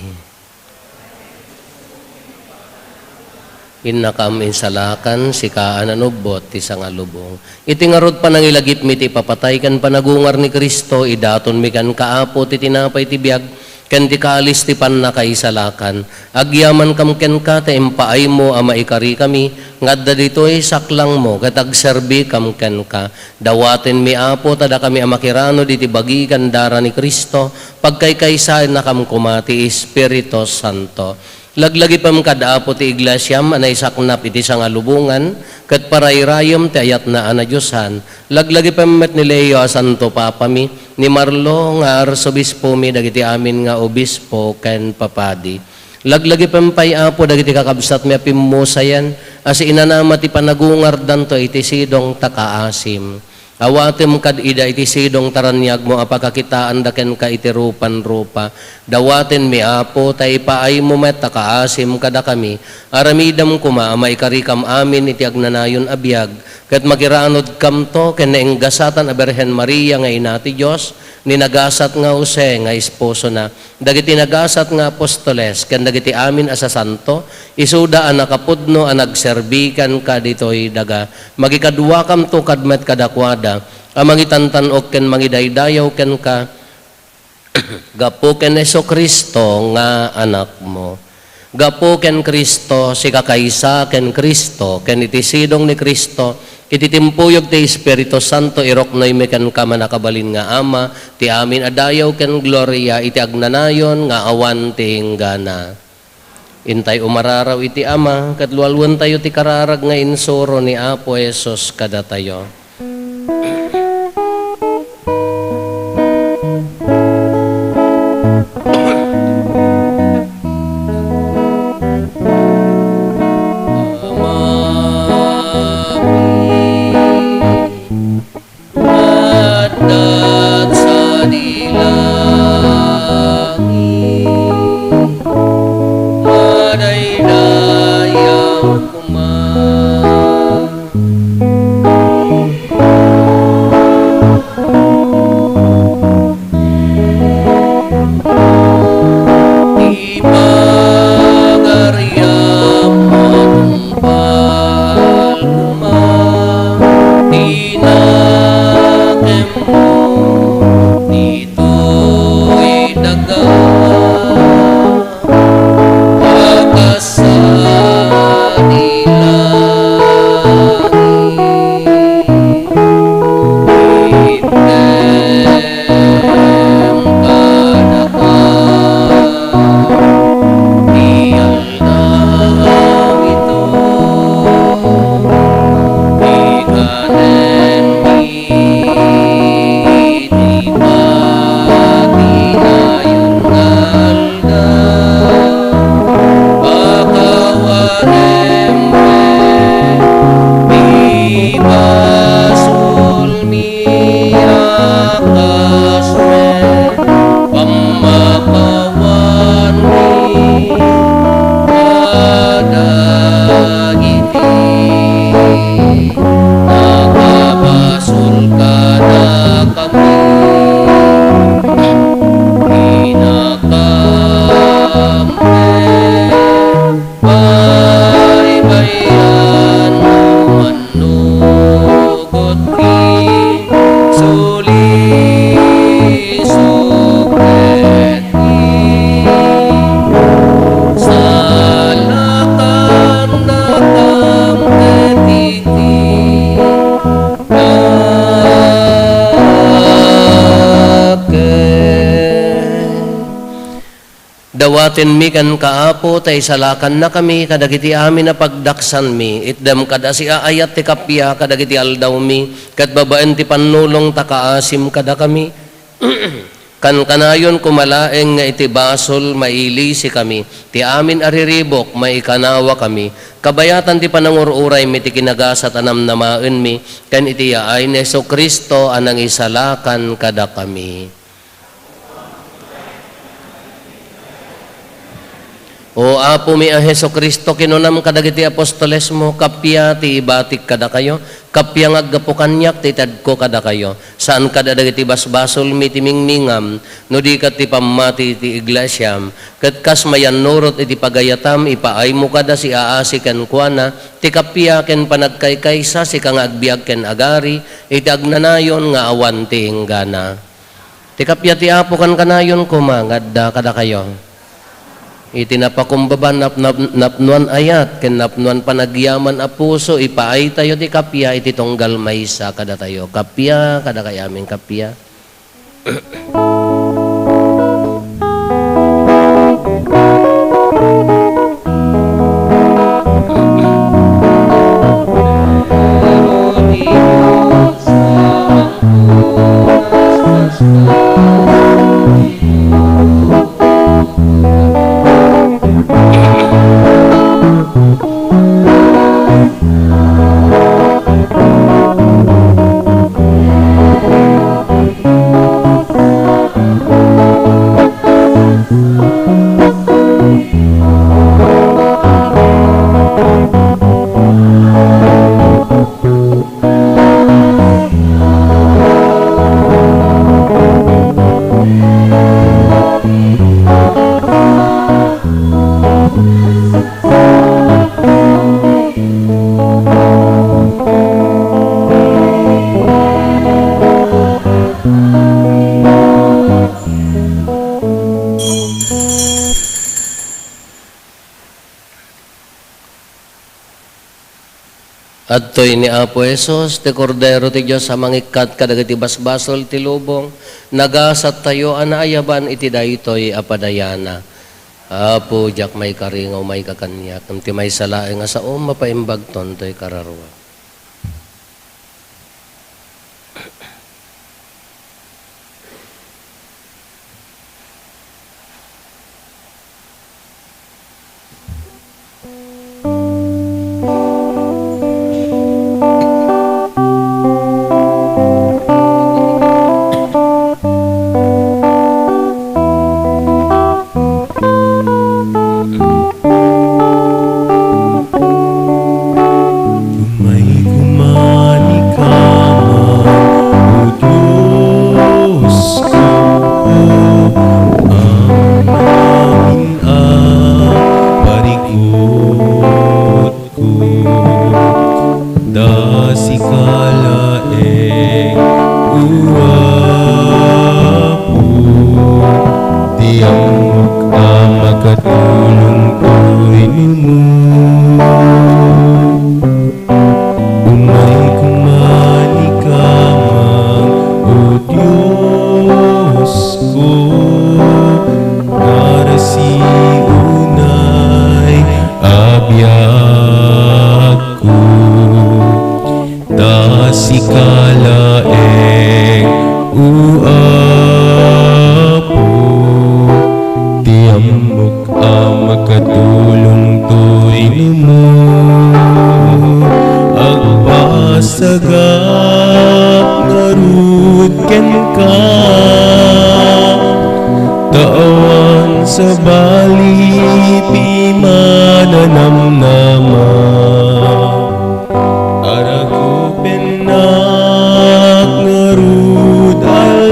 Innakam insalakan, sika a nanubbot ti sangalubong. Iti ngarud panangilagipmi ti ipapatay ken panagungar ni Cristo, idatonmi kenka, Apo, ti tinapay ti biag ken ti kalis ti pannakaisalakan. Agyamankam kenka ta impaaymo a maikarikami nga adda ditoy saklangmo ket agserbikam kenka. Dawatenmi, Apo, ta dakami a makiranud iti bagi ken dara ni Cristo, pagkaykaysaennakam koma ti Espiritu Santo. Laglagipem kad, Apo, ti iglesiam a naisaknap iti sangalubongan, ket parairayem ti ayatna a nadiosan. Laglagipem met ni Leo a Santo Papami, ni Marlo nga Arsobispomi, dagiti amin nga obispo ken papadi. Laglagipem pay, Apo, dagiti kakabsatmi a pimmusayen a siinanama ti panagungardanto iti sidong ta kaasim. Awatem kad ida iti sidong ta raniagmo a pakakitaanda kenka iti rupan-rupa. Dawatenmi, Apo, ta ipaaymo met a kaasim kadakami. Aramidem koma a maikarikam amin iti agnanayon a biag, ket makiranudkamto ken nainggasatan a Birhen Maria nga Ina ti Dios, ni nagasat nga Jose nga esposona, dagiti nagasat nga apostoles, ken dagiti amin a sasanto, isuda a nakapudno a nagserbi kenka ditoy daga. Magikaduakamto kad met kadakuada a mangitantan-ok ken mangidaydayaw kenka gapu ken Jesu-Cristo nga Anakmo. Gapu ken Cristo, sikakaysa ken Cristo, ken iti sidong ni Cristo, iti timpuyog ti Espiritu Santo, iruknoymi kenka, mannakabalin nga Ama, ti amin a dayaw ken gloria iti agnanayon nga awan ti inggana. Intay umararaw iti Ama, ket lualuentayo ti kararag nga insuro ni Apo Jesus kadatayo. Adda sadi langit, madaydayaw koma. Ti pagariam matungpal koma, ti nakemmo ditoy daga. Agkasadi langit, item kadaka ti aldaw ito, ikanenmi Atenmi kenka, Apo, ta isalakannakami kadagiti amin a pagdaksanmi. Itdem kad a siaayat ti kappia kadagiti aldawmi, ket babaen ti pannulong ta kaasim kadakami. Kankanayon koma laeng nga iti basol, mailisikami. Ti amin a riribuk, maikanawakami. Kabayatan ti panangur-uraymi ti kinagasat a namnamaenmi, ken iti yaay ni Jesu-Cristo a nangisalakan kadakami. O Apomi a Jesu-Cristo, kinunam kadagiti apostolesmo, "Kappia ti ibatik kadakayo, kappia nga aggapu kaniak ti itedko kadakayo." Saan kad a dagiti basbasolmi ti mingmingam, no di ket ti pammati ti iglesiam. Ket kas mayannurot iti pagayatam, ipaaymo kad a siaasi kenkuana ti kappia ken panagkaykaysa, sika nga agbiag ken agari iti agnanayon nga awan ti inggana. Ti kappia ti Apo kankanayon koma nga adda kadakayo. Iti napakumbaba, nap-, nap-, napnoan ayat, ken napnoan panagyaman a puso, ipaaytayo ti kappia iti tunggal maysa kadatayo. Kappia, kadakayo amin, kappia. Adtoy ni Apo Jesus, ti Kordero ti Dios a mangikkat kadagiti basbasol ti lubong. Nagasattayo a naayaban iti daytoy a padayana. Apo, diak maikari nga umayka kaniak, ngem ti maysa laeng a saom, mapaimbagton toy kararua. Umayko manikama, O Diosko, amin a parikutko. Ta sika laeng, O Apo, ti ammok a makatulong toy ni Umayko manikama, O Diosko, narasi unay a biagko. Ta sika laeng, O Apo, ti ammok a makatulong toy ni Umayko. Agpasagak ngarud kenka, ta awan sabali ti mananamnama. Aragupennak ngarud a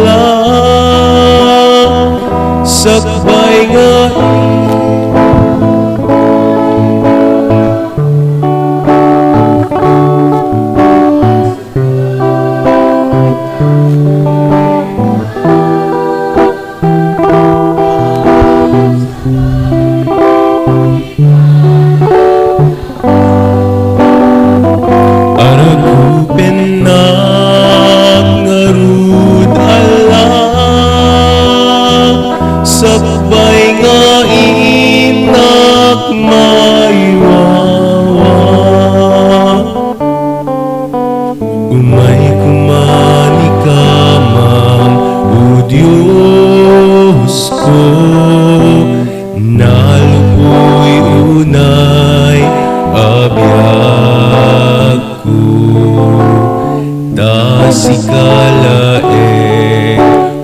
Kalaeng,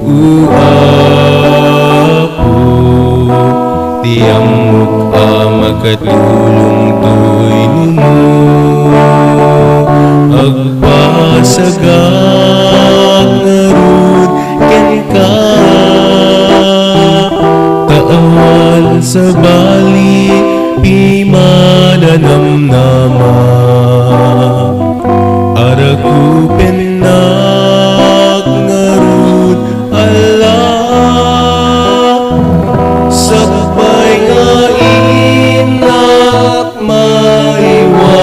O Apo, ti ammok a makatulong toy numo. Agpasagak ngarud kenka, ta awan sabali ti mananamnama. Arakupennak ngarud, Allah, sakbay nga innak maiwawa.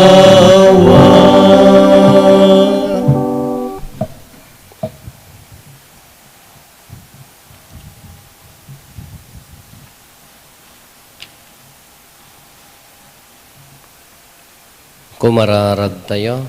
Kumararagtayo.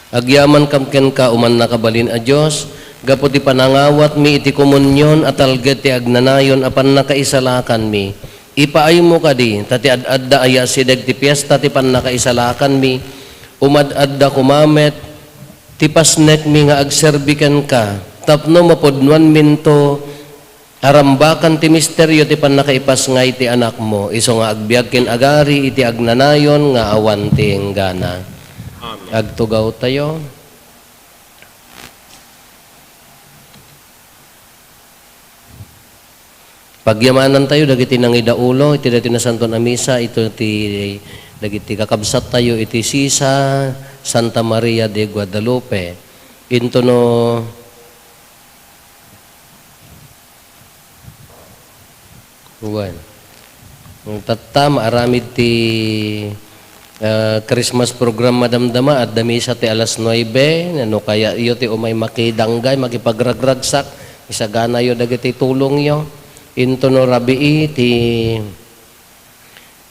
Agyamankam kenka, O Mannakabalin a Dios, gapu ti panangawatmi iti komunion a talged ti agnanayon a pannakaisalakanmi. Ipaaymo kadi, ta ti ad-adda a yaasideg ti fiesta ti pannakaisalakanmi, umad-adda koma met ti pasnekmi nga agserbi kenka, tapno mapudnoanminto a rambakan ti misterio ti pannakaipasngay ti Anakmo, isu nga agbiag ken agari iti agnanayon nga awan ti inggana. Amen. Agtugawtayo. Pagyamanantayo dagiti nangidaulo iti daytoy nasantoan a misa, ito ti dagiti kakabsattayo iti Sisa Santa Maria de Guadalupe. Intono Wen. Tatta, maaramid ti, ah, Christmas program, madamdama, adda misa ti alas nuebe, no kayayo ti umay makidanggay, makipagragragsak, isaganayo dagiti tulongyo. Intono rabii ti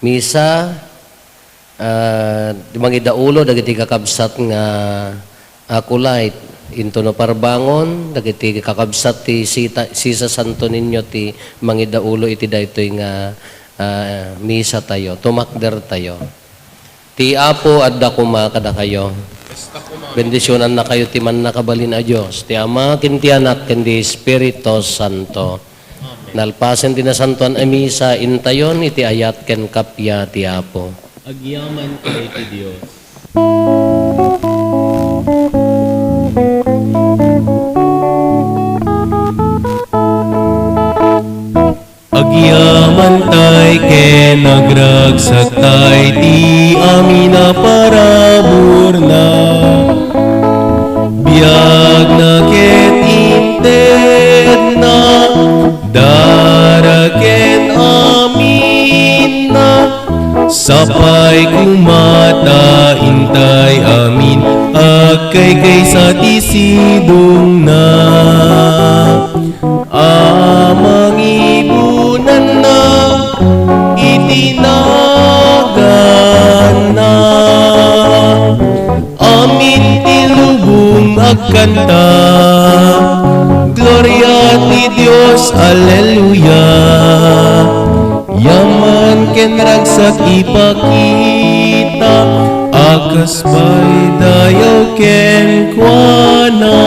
misa, ah, mangidaulo dagiti kakabsat nga Acolyte, intono parbangon, dagiti kakabsat ti Sita-, Sisa Santo Niño ti mangidaulo iti daytoy nga, ah, misa tayo, tumakder tayo. Ti Apo adda koma kadakayo. Bendisionannakayo ti Mannakabalin a Dios, ti Ama, ken ti Anak, ken ti Espiritu Santo. Nalpasen ti nasantoan a misa, intayon iti ayat ken kappia ti Apo. Agyamantayo iti Dios. Agyamantay ken agragsaktay ti amin a paraburna. Biagna ket intedna, dara ken aminna. Sapay koma ta intay amin agkaykaysa ti sidongna a mangibunanna iti naganna. Amin ti lubong agkanta, Gloria ti Dios, Alleluia. Yaman ken ragsak ipakita a kas paydayaw kenkuana.